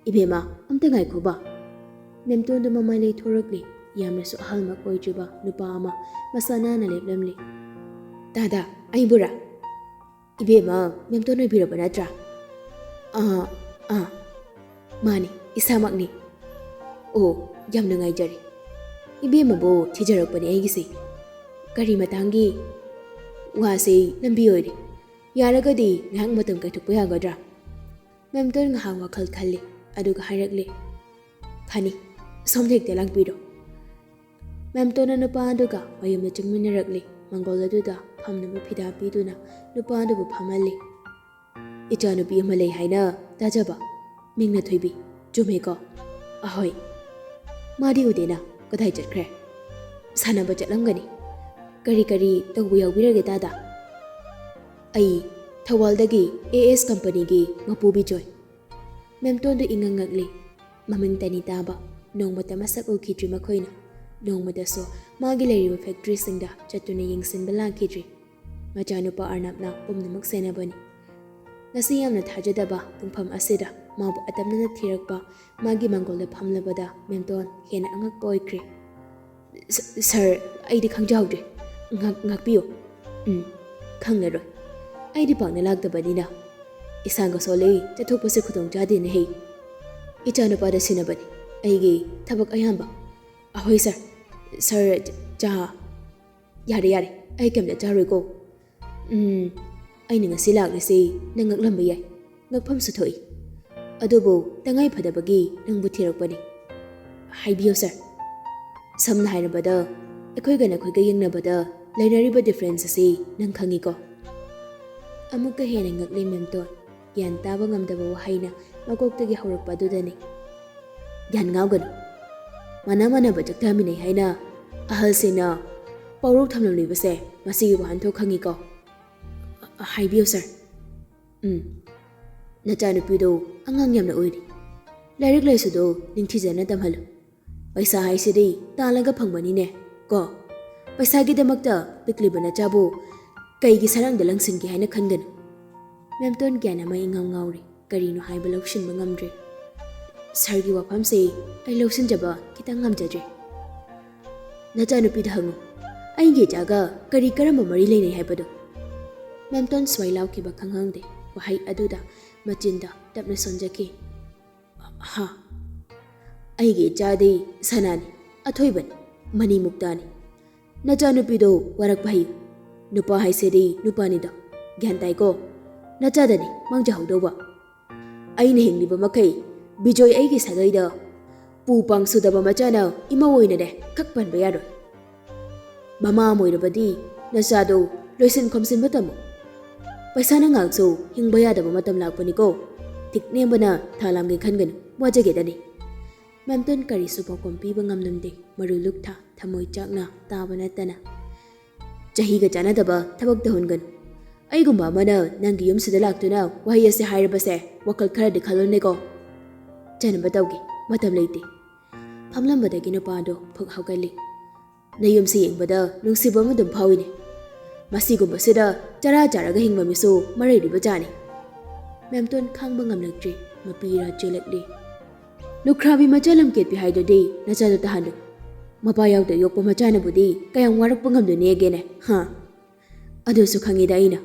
"ꯏꯕꯦꯝꯃ, ꯑꯝꯇ ꯉꯥꯏꯈꯣꯕ꯫" ꯃꯦꯝꯇꯣꯟꯗꯨ ꯃꯃꯥꯏ ꯂꯩꯊꯣꯔꯛꯂꯤ꯫ ꯌꯥꯝꯅꯁꯨ ꯑꯍꯜꯃꯛ ꯑꯣꯏꯗ꯭ꯔꯤꯕ ꯅꯨꯄꯥ ꯑꯃ ꯃꯁꯥ ꯅꯥꯟꯅ ꯂꯦꯞꯂꯝꯂꯤ꯫ "ꯗꯥꯗꯥ, ꯑꯩꯕꯨꯔꯥ?" "ꯏꯕꯦꯝꯃ, ꯃꯦꯝꯇꯣꯟ ꯑꯣꯏꯕꯤꯔꯕ ꯅꯠꯇ꯭ꯔꯥ?" "ꯑꯥ, ꯑꯥ, ꯃꯥꯅꯤ, ꯏꯁꯥꯃꯛꯅꯤ꯫" "ꯑꯣ, ꯌꯥꯝ ꯅꯨꯡꯉꯥꯏꯖꯔꯦ꯫ ꯏꯕꯦꯝꯃꯕꯨ ꯊꯤꯖꯔꯛꯄꯅꯦ ꯑꯩꯒꯤꯁꯦ꯫ ꯀꯔꯤ ꯃꯇꯥꯡꯒꯤ?" "ꯋꯥꯁꯦ ꯂꯝꯕꯤ ꯑꯣꯏꯔꯦ꯫ ꯌꯥꯔꯒꯗꯤ ꯉꯥꯏꯍꯥꯛ ꯃꯇꯝ ꯀꯥꯏꯊꯣꯛꯄ ꯌꯥꯒꯗ꯭ꯔꯥ?" ꯃꯦꯝꯇꯣꯟ ꯉꯥꯏꯍꯥꯛ ꯋꯥꯈꯜ ꯈꯜꯂꯤ꯫ ꯑꯗꯨꯒ ꯍꯥꯏꯔꯛꯂꯦ, "ꯈꯅꯤ, ꯁꯣꯝꯗ ꯍꯦꯛꯇ ꯂꯥꯛꯄꯤꯔꯣ"꯫ ꯃꯦꯝꯇꯣꯟꯅ ꯅꯨꯄꯥ ꯑꯗꯨꯒ ꯃꯌꯨꯝꯗ ꯆꯪꯃꯤꯟꯅꯔꯛꯂꯦ꯫ ꯃꯪꯒꯣꯜ ꯑꯗꯨꯗ ꯐꯝꯅꯕ ꯐꯤꯗꯥ ꯄꯤꯗꯨꯅ ꯅꯨꯄꯥ ꯑꯗꯨꯕꯨ ꯐꯝꯍꯜꯂꯤ꯫ "ꯏꯆꯥꯅꯨꯄꯤ ꯑꯃ ꯂꯩ ꯍꯥꯏꯅ ꯇꯥꯖꯕ, ꯃꯤꯡꯅ ꯊꯣꯏꯕꯤ, ꯆꯨꯝꯃꯦꯀꯣ?" "ꯑꯍꯣꯏ"꯫ "ꯃꯥꯗꯤ ꯎꯗꯦꯅ, ꯀꯗꯥꯏ ꯆꯠꯈ꯭ꯔꯦ?" "ꯁꯥꯟꯅꯕ ꯆꯠꯂꯝꯒꯅꯤ꯫ ꯀꯔꯤ ꯀꯔꯤ ꯇꯧꯕ ꯌꯥꯎꯕꯤꯔꯒꯦ ꯇꯥꯗ?" "ꯑꯩ ꯊꯧꯕꯥꯜꯗꯒꯤ ꯑꯦ ꯑꯦꯁ ꯀꯝꯄꯅꯤꯒꯤ ꯃꯄꯨ ꯕꯤꯖꯣꯏ"꯫ ꯃꯦꯝꯇꯣꯟꯗꯨ ꯏꯉꯛ ꯉꯛꯂꯤ꯫ ꯃꯃꯤꯡꯇꯅꯤ ꯇꯥꯕ, ꯅꯣꯡꯃꯇ ꯃꯁꯛ ꯎꯈꯤꯗ꯭ꯔꯤ ꯃꯈꯣꯏꯅ꯫ ꯅꯣꯡꯃꯇꯁꯨ ꯃꯥꯒꯤ ꯂꯩꯔꯤꯕ ꯐꯦꯛꯇ꯭ꯔꯤꯁꯤꯡꯗ ꯆꯠꯇꯨꯅ ꯌꯦꯡꯁꯤꯟꯕ ꯂꯥꯛꯈꯤꯗ꯭ꯔꯤ꯫ ꯃꯆꯥꯅꯨꯄꯥ ꯑꯔꯅꯕꯅ ꯄꯨꯝꯅꯃꯛ ꯁꯦꯟꯅꯕꯅꯤ꯫ ꯉꯁꯤ ꯌꯥꯝꯅ ꯊꯥꯖꯗꯕ ꯄꯨꯡꯐꯝ ꯑꯁꯤꯗ ꯃꯥꯕꯨ ꯑꯇꯝꯅꯅ ꯊꯤꯔꯛꯄ ꯃꯥꯒꯤ ꯃꯪꯒꯣꯜꯗ ꯐꯝꯂꯕꯗ ꯃꯦꯝꯇꯣꯟ ꯍꯦꯟꯅ ꯑꯉꯛꯄ ꯑꯣꯏꯈ꯭ꯔꯦ꯫ "ꯁ-, ꯁꯥꯔ, ꯑꯩꯗꯤ ꯈꯪꯖꯍꯧꯗ꯭ꯔꯦ꯫ ꯉꯥꯛ-, ꯉꯥꯛꯄꯤꯌꯨ"꯫ "ꯎꯝ, ꯈꯪꯂꯔꯣꯏ꯫ ꯑꯩꯗꯤ ꯄꯥꯛꯅ ꯂꯥꯛꯇꯕꯅꯤꯅ꯫ ꯏꯁꯥꯒ ꯁꯣꯜꯂꯤ, ꯆꯠꯊꯣꯛꯄꯁꯦ ꯈꯨꯗꯣꯡ ꯆꯥꯗꯦꯅꯦꯍꯦ꯫ ꯏꯆꯥꯅꯨꯄꯥꯗ ꯁꯤꯟꯅꯕꯅꯤ ꯑꯩꯒꯤ ꯊꯕꯛ ꯑꯌꯥꯝꯕ"꯫ "ꯑꯍꯣꯏ ꯁꯥꯔ꯫ ꯁꯥꯔ, ꯆ-, ꯆꯥ"꯫ "ꯌꯥꯔꯦ, ꯌꯥꯔꯦ, ꯑꯩ ꯀꯩꯝꯇ ꯆꯥꯔꯣꯏꯀꯣ꯫ ꯎꯝ, ꯑꯩꯅ ꯉꯁꯤ ꯂꯥꯛꯂꯤꯁꯤ ꯅꯪ ꯉꯛꯂꯝꯕ ꯌꯥꯏ, ꯉꯛꯐꯝꯁꯨ ꯊꯣꯛꯏ꯫ ꯑꯗꯨꯕꯨ ꯇꯉꯥꯏ ꯐꯗꯕꯒꯤ ꯅꯪꯕꯨ ꯊꯤꯔꯛꯄꯅꯤ"꯫ "ꯍꯥꯏꯕꯤꯌꯨ ꯁꯥꯔ"꯫ "ꯁꯝꯅ ꯍꯥꯏꯔꯕꯗ, ꯑꯩꯈꯣꯏꯒ ꯅꯈꯣꯏꯒ ꯌꯦꯡꯅꯕꯗ ꯂꯩꯅꯔꯤꯕ ꯗꯤꯐꯔꯦꯟꯁ ꯑꯁꯤ ꯅꯪ ꯈꯪꯉꯤꯀꯣ"꯫ ꯑꯃꯨꯛꯀ ꯍꯦꯟꯅ ꯉꯛꯂꯤ ꯃꯦꯝꯇꯣꯟ꯫ ꯒ꯭ꯌꯥꯟ ꯇꯥꯕ ꯉꯝꯗꯕ ꯋꯥꯍꯩꯅ ꯃꯀꯣꯛꯇꯒꯤ ꯍꯧꯔꯛꯄ ꯑꯗꯨꯗꯅꯤ꯫ "ꯒ꯭ꯌꯥꯟ ꯉꯥꯎꯒꯅꯨ꯫ ꯃꯥꯟꯅ ꯃꯥꯟꯅꯕ ꯆꯥꯛ ꯆꯥꯃꯤꯟꯅꯩ ꯍꯥꯏꯅ ꯑꯍꯜꯁꯤꯡꯅ ꯄꯥꯎꯔꯧ ꯊꯝꯂꯝꯂꯤꯕꯁꯦ ꯃꯁꯤꯒꯤ ꯋꯥꯍꯟꯊꯣꯛ ꯈꯪꯉꯤꯀꯣ"꯫ "ꯍꯥꯏꯕꯤꯌꯨ ꯁꯥꯔ"꯫ "ꯎꯝ, ꯅꯆꯥꯅꯨꯄꯤꯗꯣ ꯑꯉꯥꯡ ꯌꯥꯝꯅ ꯑꯣꯏꯔꯤ꯫ ꯂꯥꯏꯔꯤꯛ ꯂꯥꯏꯁꯨꯗꯣ ꯅꯤꯡꯊꯤꯖꯅ ꯇꯝꯍꯜꯂꯨ꯫ ꯄꯩꯁꯥ ꯍꯥꯏꯁꯤꯗꯤ ꯇꯥꯜꯂꯒ ꯐꯪꯕꯅꯤꯅꯦ ꯀꯣ꯫ ꯄꯩꯁꯥꯒꯤꯗꯃꯛꯇ ꯄꯤꯛꯂꯤꯕ ꯅꯆꯥꯕꯨ ꯀꯩꯒꯤ ꯁꯔꯥꯡꯗ ꯂꯪꯁꯤꯟꯒꯦ ꯍꯥꯏꯅ ꯈꯟꯒꯅꯨ"꯫ ꯃꯦꯝꯇꯣꯟ ꯒ꯭ꯌꯥꯟ ꯑꯃ ꯏꯉꯥꯎ ꯉꯥꯎꯔꯤ꯫ ꯀꯔꯤꯅꯣ ꯍꯥꯏꯕ ꯂꯧꯁꯤꯟꯕ ꯉꯝꯗ꯭ꯔꯦ꯫ "ꯁꯥꯔꯒꯤ ꯋꯥꯐꯝꯁꯦ ꯑꯩ ꯂꯧꯁꯤꯟꯖꯕ ꯈꯤꯇꯪ ꯉꯝꯖꯗ꯭ꯔꯦ"꯫ "ꯅꯆꯥꯅꯨꯄꯤꯗ ꯍꯪꯉꯨ, ꯑꯩꯒꯤ ꯏꯆꯥꯒ ꯀꯔꯤ ꯀꯔꯝꯕ ꯃꯔꯤ ꯂꯩꯅꯩ ꯍꯥꯏꯕꯗꯨ"꯫ ꯃꯦꯝꯇꯣꯟ ꯁ꯭ꯋꯥꯏ ꯂꯥꯎꯈꯤꯕ ꯈꯪꯍꯧꯗꯦ꯫ ꯋꯥꯍꯩ ꯑꯗꯨꯗ ꯃꯆꯤꯟꯗ ꯇꯞꯅ ꯁꯣꯟꯖꯈꯤ꯫ "ꯍꯥ"꯫ "ꯑꯩꯒꯤ ꯏꯆꯥꯗꯤ ꯁꯅꯥꯅꯤ, ꯑꯊꯣꯏꯕꯅꯤ, ꯃꯅꯤ ꯃꯨꯛꯇꯥꯅꯤ꯫ ꯅꯆꯥꯅꯨꯄꯤꯗꯣ ꯋꯥꯔꯛꯄ ꯍꯩꯌꯨ꯫ ꯅꯨꯄꯥ ꯍꯥꯏꯁꯤꯗꯤ ꯅꯨꯄꯥꯅꯤꯗꯣ꯫ ꯒ꯭ꯌꯥꯟ ꯇꯥꯏꯀꯣ? ꯅꯆꯥꯗꯅꯤ ꯃꯥꯡꯖꯍꯧꯗꯧꯕ꯫ ꯑꯩꯅ ꯍꯤꯡꯂꯤꯕ ꯃꯈꯩ ꯕꯤꯖꯣꯏ ꯑꯩꯒꯤ ꯁꯥꯒꯩꯗ ꯄꯨ ꯄꯥꯡ ꯁꯨꯗꯕ ꯃꯆꯥꯅ ꯏꯃꯧ ꯑꯣꯏꯅꯅꯦ ꯈꯛ ꯄꯟꯕ ꯌꯥꯔꯣꯏ꯫ ꯃꯃꯥ ꯑꯃ ꯑꯣꯏꯔꯕꯗꯤ ꯅꯆꯥꯗꯣ ꯂꯣꯏꯁꯤꯟ ꯈꯣꯝꯖꯤꯟꯕ ꯇꯝꯃꯨ꯫ ꯄꯩꯁꯥꯅ ꯉꯥꯛꯁꯨ ꯍꯤꯡꯕ ꯌꯥꯗꯕ ꯃꯇꯝ ꯂꯥꯛꯄꯅꯤꯀꯣ꯫ ꯇꯤꯛ ꯅꯦꯝꯕꯅ ꯊꯥ ꯂꯥꯝꯒꯦ ꯈꯟꯒꯅꯨ, ꯋꯥꯖꯒꯦꯗꯅꯤ꯫ ꯃꯦꯝꯇꯣꯟ ꯀꯔꯤꯁꯨ ꯄꯥꯎꯈꯨꯝ ꯄꯤꯕ ꯉꯝꯂꯝꯗꯦ, ꯃꯔꯨ ꯂꯨꯛꯊ ꯊꯃꯣꯏ ꯆꯥꯛꯅ ꯇꯥꯕ ꯅꯠꯇꯅ꯫ ꯆꯍꯤꯒ ꯆꯥꯟꯅꯗꯕ ꯊꯕꯛ ꯇꯧꯍꯟꯒꯅꯨ꯫ ꯑꯩꯒꯨꯝꯕ ꯑꯃꯅ ꯅꯪꯒꯤ ꯌꯨꯝꯁꯤꯗ ꯂꯥꯛꯇꯨꯅ ꯋꯥꯍꯩ ꯑꯁꯤ ꯍꯥꯏꯔꯕꯁꯦ ꯋꯥꯈꯜ ꯈꯔꯗꯤ ꯈꯜꯂꯨꯅꯦꯀꯣ꯫ ꯆꯠꯅꯕ ꯇꯧꯒꯦ, ꯃꯇꯝ ꯂꯩꯇꯦ꯫ ꯐꯝꯂꯝꯕꯗꯒꯤ ꯅꯨꯄꯥꯗꯣ ꯐꯨꯛ ꯍꯧꯒꯠꯂꯤ꯫ ꯅꯌꯨꯝꯁꯤ ꯌꯦꯡꯕꯗ ꯅꯨꯡꯁꯤꯕ ꯑꯃ ꯑꯗꯨꯝ ꯐꯥꯎꯏꯅꯦ꯫ ꯃꯁꯤꯒꯨꯝꯕꯁꯤꯗ ꯆꯔꯥ ꯆꯥꯔꯒ ꯍꯤꯡꯕ ꯃꯤꯁꯨ ꯃꯔꯩꯔꯤꯕ ꯖꯥꯠꯅꯤ꯫ ꯃꯦꯝꯇꯣꯟ ꯈꯥꯡꯕ ꯉꯝꯂꯛꯇ꯭ꯔꯦ, ꯃꯄꯤꯔꯥ ꯆꯦꯜꯂꯛꯂꯤ꯫ ꯂꯨꯈ꯭ꯔꯥꯕꯤ ꯃꯆꯥ ꯂꯝꯀꯦꯠꯄꯤ ꯍꯥꯏꯗꯨꯗꯤ ꯅꯆꯥꯗꯣ ꯇꯥꯍꯜꯂꯨ꯫ ꯃꯄꯥ ꯌꯥꯎꯗ ꯌꯣꯛꯄ ꯃꯆꯥꯅꯕꯨꯗꯤ ꯀꯌꯥꯝ ꯋꯥꯔꯛꯄ ꯉꯝꯗꯣꯏꯅꯦꯒꯦꯅꯦ, ꯍꯥ? ꯑꯗꯨꯁꯨ ꯈꯪꯉꯤꯗ ꯑꯩꯅ꯫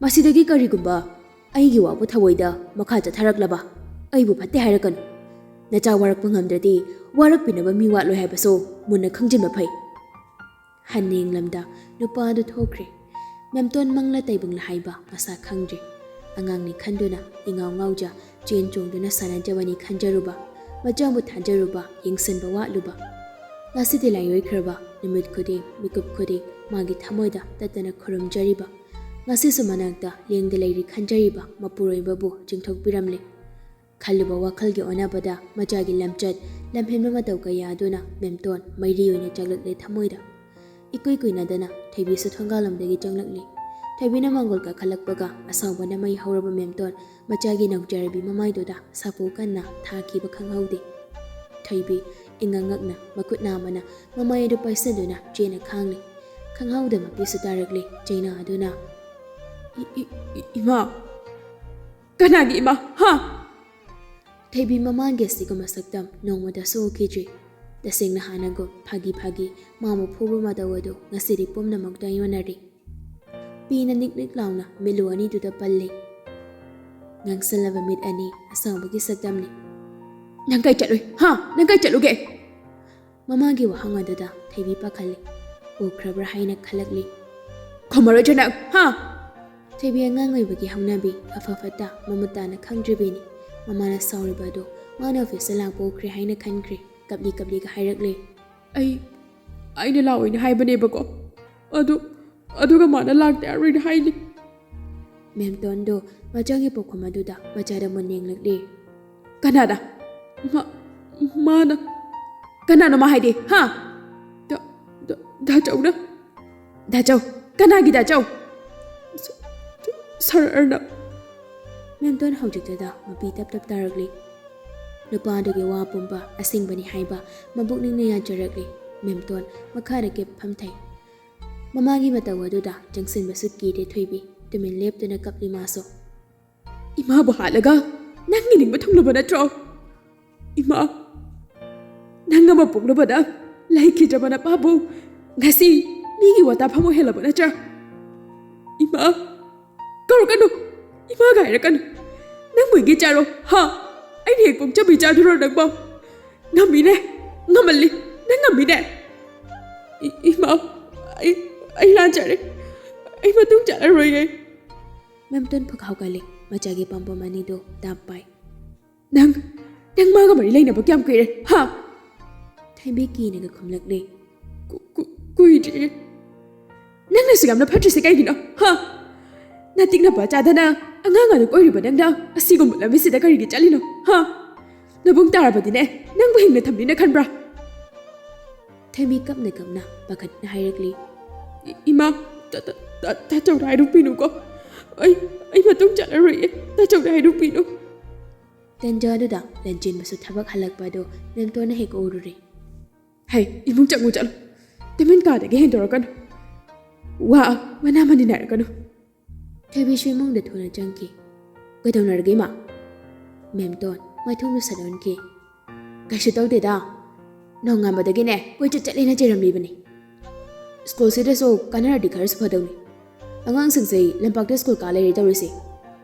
ꯃꯁꯤꯗꯒꯤ ꯀꯔꯤꯒꯨꯝꯕ ꯑꯩꯒꯤ ꯋꯥꯕꯨ ꯊꯑꯣꯏꯗ ꯃꯈꯥ ꯆꯠꯊꯔꯛꯂꯕ, ꯑꯩꯕꯨ ꯐꯠꯇꯦ ꯍꯥꯏꯔꯛꯀꯅꯨ꯫ ꯅꯆꯥ ꯋꯥꯔꯛꯄ ꯉꯝꯗ꯭ꯔꯗꯤ ꯋꯥꯔꯛꯄꯤꯅꯕ ꯃꯤ ꯋꯥꯠꯂꯣꯏ ꯍꯥꯏꯕꯁꯨ ꯃꯨꯟꯅ ꯈꯪꯖꯤꯟꯕ ꯐꯩ꯫ ꯍꯟꯅ ꯌꯦꯡꯂꯝꯗ ꯅꯨꯄꯥ ꯑꯗꯨ ꯊꯣꯛꯈ꯭ꯔꯦ꯫ ꯃꯦꯝꯇꯣꯟ ꯃꯪꯂ ꯇꯥꯏꯕꯪꯂ ꯍꯥꯏꯕ ꯃꯁꯥ ꯈꯪꯗ꯭ꯔꯦ꯫ ꯑꯉꯥꯡꯅꯤ ꯈꯟꯗꯨꯅ ꯏꯉꯥꯎ ꯉꯥꯎꯖ ꯆꯦꯟ ꯆꯣꯡꯗꯨꯅ ꯁꯥꯟꯅꯖꯕꯅꯤ ꯈꯟꯖꯔꯨꯕ, ꯃꯆꯥꯕꯨ ꯊꯥꯖꯔꯨꯕ, ꯌꯦꯡꯁꯤꯟꯕ ꯋꯥꯠꯂꯨꯕ꯫ ꯉꯁꯤꯗꯤ ꯂꯥꯏꯑꯣꯏꯈ꯭ꯔꯕ ꯅꯨꯃꯤꯠ ꯈꯨꯗꯤꯡ, ꯃꯤꯀꯨꯞ ꯈꯨꯗꯤꯡ ꯃꯥꯒꯤ ꯊꯃꯣꯏꯗ ꯇꯠꯇꯅ ꯈꯨꯔꯨꯝꯖꯔꯤꯕ, ꯉꯁꯤꯁꯨ ꯃꯅꯥꯛꯇ ꯂꯦꯡꯗ ꯂꯩꯔꯤ ꯈꯟꯖꯔꯤꯕ ꯃꯄꯨꯔꯣꯏꯕꯕꯨ ꯆꯤꯡꯊꯣꯛꯄꯤꯔꯝꯂꯦ꯫ ꯈꯜꯂꯨꯕ ꯋꯥꯈꯜꯒꯤ ꯑꯣꯟꯅꯕꯗ ꯃꯆꯥꯒꯤ ꯂꯝꯆꯠ, ꯂꯝꯍꯦꯟꯕ ꯃꯇꯧ ꯀꯌꯥ ꯑꯗꯨꯅ ꯃꯦꯝꯇꯣꯟ ꯃꯩꯔꯤ ꯑꯣꯏꯅ ꯆꯥꯛꯂꯛꯂꯦ ꯊꯃꯣꯏꯗ꯫ ꯏꯀꯨꯏ ꯀꯨꯏꯅꯗꯅ ꯊꯣꯏꯕꯤꯁꯨ ꯊꯣꯡꯒꯥꯜꯂꯣꯝꯗꯒꯤ ꯆꯪꯂꯛꯂꯤ꯫ ꯊꯣꯏꯕꯤꯅ ꯃꯥꯡꯒꯣꯜ ꯀꯥꯈꯠꯂꯛꯄꯒ ꯑꯁꯥꯎꯕꯅ ꯃꯩ ꯍꯧꯔꯕ ꯃꯦꯝꯇꯣꯟ ꯃꯆꯥꯒꯤ ꯅꯧꯖꯔꯕꯤ ꯃꯃꯥꯏꯗꯨꯗ ꯁꯥꯄꯣ ꯀꯟꯅ ꯊꯥꯈꯤꯕ ꯈꯪꯍꯧꯗꯦ꯫ ꯊꯣꯏꯕꯤ ꯏꯉꯛ ꯉꯛꯅ ꯃꯈꯨꯠ ꯅꯥꯝꯃꯅ ꯃꯃꯥꯏ ꯑꯗꯨ ꯄꯥꯏꯁꯤꯟꯗꯨꯅ ꯆꯦꯠꯅ ꯈꯥꯡꯂꯤ꯫ ꯈꯪꯍꯧꯗ ꯃꯄꯤꯁꯨ ꯇꯥꯔꯛꯂꯤ, ꯆꯩꯅꯥꯗꯨꯅ꯫ "ꯏ-, ꯏ-, ꯏ-, ꯏꯃꯥ! ꯀꯅꯥꯒꯤ ꯏꯃꯥ? ꯍꯥ?" ꯊꯣꯏꯕꯤ ꯃꯃꯥꯒꯤ ꯑꯁꯤꯒꯨꯝꯕ ꯁꯛꯇꯝ ꯅꯣꯡꯃꯇꯁꯨ ꯎꯈꯤꯗ꯭ꯔꯤ꯫ ꯇꯁꯦꯡꯅ ꯍꯥꯟꯅꯒꯨꯝ ꯐꯥꯒꯤ ꯐꯥꯒꯤ ꯃꯥꯕꯨ ꯐꯨꯕ ꯃꯇꯧ ꯑꯗꯨ ꯉꯁꯤꯗꯤ ꯄꯨꯝꯅꯃꯛ ꯇꯥꯏꯑꯣꯟꯅꯔꯤ꯫ ꯄꯤꯅ ꯅꯤꯛ ꯅꯤꯛ ꯂꯥꯎꯅ ꯃꯤꯠꯂꯨ ꯑꯅꯤꯗꯨꯗ ꯄꯜꯂꯤ꯫ ꯉꯥꯡꯁꯜꯂꯕ ꯃꯤꯠ ꯑꯅꯤ ꯑꯁꯥꯎꯕꯒꯤ ꯁꯛꯇꯝꯅꯤ꯫ "ꯅꯪ ꯀꯥꯏ ꯆꯠꯂꯨꯏ? ꯍꯥ? ꯅꯪ ꯀꯥꯏ ꯆꯠꯂꯨꯒꯦ?" ꯃꯃꯥꯒꯤ ꯋꯥꯍꯪ ꯑꯗꯨꯗ ꯊꯣꯏꯕꯤ ꯄꯥꯈꯠꯂꯤ꯫ ꯎꯈ꯭ꯔꯕ꯭ꯔꯥ ꯍꯥꯏꯅ ꯈꯜꯂꯛꯂꯤ꯫ "ꯈꯨꯝꯃꯔꯣꯏꯗ꯭ꯔ ꯅꯪ? ꯍꯥ?" ꯊꯣꯏꯕꯤ ꯑꯉꯥꯡ ꯑꯣꯏꯕꯒꯤ ꯍꯧꯅꯕꯤ ꯑꯐ ꯐꯠꯇ ꯃꯃꯨꯠ ꯇꯥꯅ ꯈꯪꯗ꯭ꯔꯤꯕꯤꯅꯤ꯫ ꯃꯃꯥꯅ ꯁꯥꯎꯔꯤꯕ ꯑꯗꯨ ꯃꯥꯅ ꯑꯣꯐꯤꯁꯇ ꯂꯥꯛꯄ ꯎꯈ꯭ꯔꯦ ꯍꯥꯏꯅ ꯈꯟꯈ꯭ꯔꯦ꯫ ꯀꯞꯂꯤ ꯀꯞꯂꯤꯒ ꯍꯥꯏꯔꯛꯂꯦ꯫ ꯑꯩ ꯑꯩꯅ ꯂꯥꯛꯑꯣꯏꯅ ꯍꯥꯏꯕꯅꯦꯕꯀꯣ, ꯑꯗꯨ ꯑꯗꯨꯒ ꯃꯥꯅ ꯂꯥꯛꯇ ꯌꯥꯔꯣꯏꯅ ꯍꯥꯏꯅꯤ꯫ ꯃꯦꯝꯇꯣꯟꯗꯣ ꯃꯆꯥꯒꯤ ꯄꯥꯎꯈꯨꯝ ꯑꯗꯨꯗ ꯃꯆꯥꯗ ꯃꯨꯟꯅ ꯌꯦꯡꯂꯛꯂꯦ꯫ ꯀꯅꯥꯅ? ꯃꯥ ꯃꯥꯅ ꯀꯅꯥꯅꯣ ꯃꯥ ꯍꯥꯏꯗꯤ? ꯍꯥ? ꯗꯥ ꯗꯥ ꯗꯥꯆꯧꯅ꯫ ꯗꯥꯆꯧ? ꯀꯅꯥꯒꯤ ꯗꯥꯆꯧ? ꯁ- ꯁ- ꯁꯥꯔ ꯑꯔꯅꯕ꯫ ꯃꯦꯝꯇꯣꯟ ꯍꯧꯖꯤꯛꯇꯗ ꯃꯄꯤ ꯇꯞ ꯇꯞ ꯇꯥꯔꯛꯂꯤ꯫ ꯅꯨꯄꯥ ꯑꯗꯨꯒꯤ ꯋꯥ ꯄꯨꯝꯕ ꯑꯁꯦꯡꯕꯅꯤ ꯍꯥꯏꯕ ꯃꯕꯨꯛꯅꯤꯡꯅ ꯌꯥꯖꯔꯛꯂꯤ꯫ ꯃꯦꯝꯇꯣꯟ ꯃꯈꯥꯗ ꯀꯦꯞ ꯐꯝꯊꯩ꯫ ꯃꯃꯥꯒꯤ ꯃꯇꯧ ꯑꯗꯨꯗ ꯆꯪꯁꯤꯟꯕꯁꯨ ꯀꯤꯔꯦ ꯊꯣꯏꯕꯤ꯫ ꯇꯨꯃꯤꯟ ꯂꯦꯞꯇꯨꯅ ꯀꯞꯂꯤ ꯃꯥꯁꯨ꯫ ꯏꯃꯥꯕꯨ ꯍꯥꯠꯂꯒ ꯅꯪꯒꯤ ꯅꯤꯡꯕ ꯊꯨꯡꯂꯕ ꯅꯠꯇ꯭ꯔꯣ? ꯏꯃꯥ, ꯅꯪ ꯑꯃ ꯄꯣꯛꯂꯨꯕꯗ ꯂꯩꯈꯤꯗ꯭ꯔꯕ ꯅꯄꯥꯕꯨ ꯉꯁꯤ ꯃꯤꯒꯤ ꯋꯥꯇꯥꯐꯝ ꯑꯣꯏꯍꯜꯂꯕ ꯅꯠꯇ꯭ꯔꯥ? ꯏꯃꯥ, ꯀꯧꯔꯛꯀꯅꯨ, ꯏꯃꯥꯒ ꯍꯥꯏꯔꯛꯀꯅꯨ꯫ ꯅꯪꯕꯨ ꯑꯩꯒꯤ ꯆꯥꯔꯣ, ꯍꯥ? ꯑꯩꯅ ꯍꯦꯛ ꯄꯣꯛꯆꯕꯤ ꯆꯥꯗꯨꯔꯣ ꯅꯪꯕꯣ? ꯉꯝꯃꯤꯅꯦ, ꯉꯝꯃꯜꯂꯤ, ꯅꯪ ꯉꯝꯃꯤꯅꯦ꯫ ꯏ- ꯏꯃꯥ, ꯑꯩ ꯑꯩ ꯂꯥꯟꯖꯔꯦ, ꯑꯩ ꯃꯇꯨꯡ ꯆꯠꯂꯔꯣꯏꯌꯦ꯫ ꯃꯦꯝꯇꯣꯟ ꯐꯨꯛ ꯍꯧꯒꯠꯂꯦ, ꯃꯆꯥꯒꯤ ꯄꯥꯝꯕꯣꯝ ꯑꯅꯤꯗꯨ ꯗꯥꯞ ꯄꯥꯏ꯫ ꯅꯪ, ꯅꯪ ꯃꯥꯒ ꯃꯔꯤ ꯂꯩꯅꯕ ꯀꯌꯥꯝ ꯀꯨꯏꯔꯦ, ꯍꯥ? ꯊꯣꯏꯕꯤ ꯀꯤꯅꯒ ꯈꯨꯝꯂꯛꯂꯦ꯫ ꯀꯨ- ꯀꯨ- ꯀꯨꯏꯗ꯭ꯔꯤ꯫ ꯅꯪꯅꯁꯨ ꯌꯥꯝꯅ ꯐꯠꯇ꯭ꯔꯤꯁꯦ ꯀꯩꯒꯤꯅꯣ, ꯍꯥ? ꯅꯇꯤꯛꯅꯕ ꯆꯥꯗꯅ ꯑꯉꯥꯡ ꯑꯗꯨ ꯀꯣꯏꯔꯤꯕ ꯅꯪꯅ ꯑꯁꯤꯒꯨꯝꯕ ꯂꯝꯕꯤꯁꯤꯗ ꯀꯔꯤꯒꯤ ꯆꯠꯂꯤꯅꯣ, ꯍꯥ? ꯅꯕꯨꯡ ꯇꯥꯔꯕꯗꯤꯅꯦ, ꯅꯪꯕꯨ ꯍꯤꯡꯅ ꯊꯝꯅꯤꯅ ꯈꯟꯕ꯭ꯔꯥ? ꯊꯣꯏꯕꯤ ꯀꯞꯅ ꯀꯞꯅ ꯄꯥꯈꯠꯅ ꯍꯥꯏꯔꯛꯂꯤ꯫ ꯏ- ꯏꯃꯥ, ꯇ- ꯇ- ꯇ- ꯇꯥꯆꯧꯗ ꯍꯥꯏꯗꯣꯛꯄꯤꯅꯨꯀꯣ꯫ ꯑꯩ ꯑꯩ ꯃꯇꯨꯡ ꯆꯠꯂꯔꯣꯏꯌꯦ, ꯇꯥꯆꯧꯗ ꯍꯥꯏꯗꯣꯛꯄꯤꯅꯨ꯫ ꯇꯟꯖꯥꯗꯨꯗ ꯂꯟꯆꯦꯟꯕꯁꯨ ꯊꯕꯛ ꯍꯜꯂꯛꯄ ꯑꯗꯨ ꯃꯦꯝꯇꯣꯟꯅ ꯍꯦꯛ ꯎꯔꯨꯔꯦ꯫ ꯍꯩ, ꯏꯃꯨꯡ ꯆꯪꯉꯨ ꯆꯠꯂꯣ꯫ ꯇꯨꯃꯤꯟ ꯀꯥꯗꯒꯤ ꯍꯦꯟꯗꯣꯔꯛꯀꯅꯨ꯫ ꯋꯥ ꯃꯅꯥ ꯃꯅꯤꯟ ꯍꯥꯏꯔꯛꯀꯅꯨ꯫ ꯊꯣꯏꯕꯤꯁꯨ ꯏꯃꯨꯡꯗ ꯊꯨꯅ ꯆꯪꯈꯤ꯫ ꯀꯩꯗꯧꯅꯔꯒꯦ, ꯏꯃꯥ? ꯃꯦꯝꯇꯣꯟ ꯃꯥꯏꯊꯣꯡꯗꯨ ꯁꯠ ꯑꯣꯟꯈꯤ꯫ ꯀꯩꯁꯨ ꯇꯧꯗꯦꯗ꯫ ꯅꯣꯡꯉꯥꯟꯕꯗꯒꯤꯅꯦ ꯀꯣꯏꯆꯠ ꯆꯠꯂꯦꯅ ꯆꯩꯔꯝꯂꯤꯕꯅꯤ꯫ ꯁ꯭ꯀꯨꯜꯁꯤꯗꯁꯨ ꯀꯥꯟꯅꯔꯗꯤ ꯈꯔꯁꯨ ꯐꯗꯧꯅꯤ꯫ ꯑꯉꯥꯡꯁꯤꯡꯁꯦ ꯂꯝꯄꯥꯛꯇ ꯁ꯭ꯀꯨꯜ ꯀꯥ ꯂꯩꯔꯦ ꯇꯧꯔꯤꯁꯦ꯫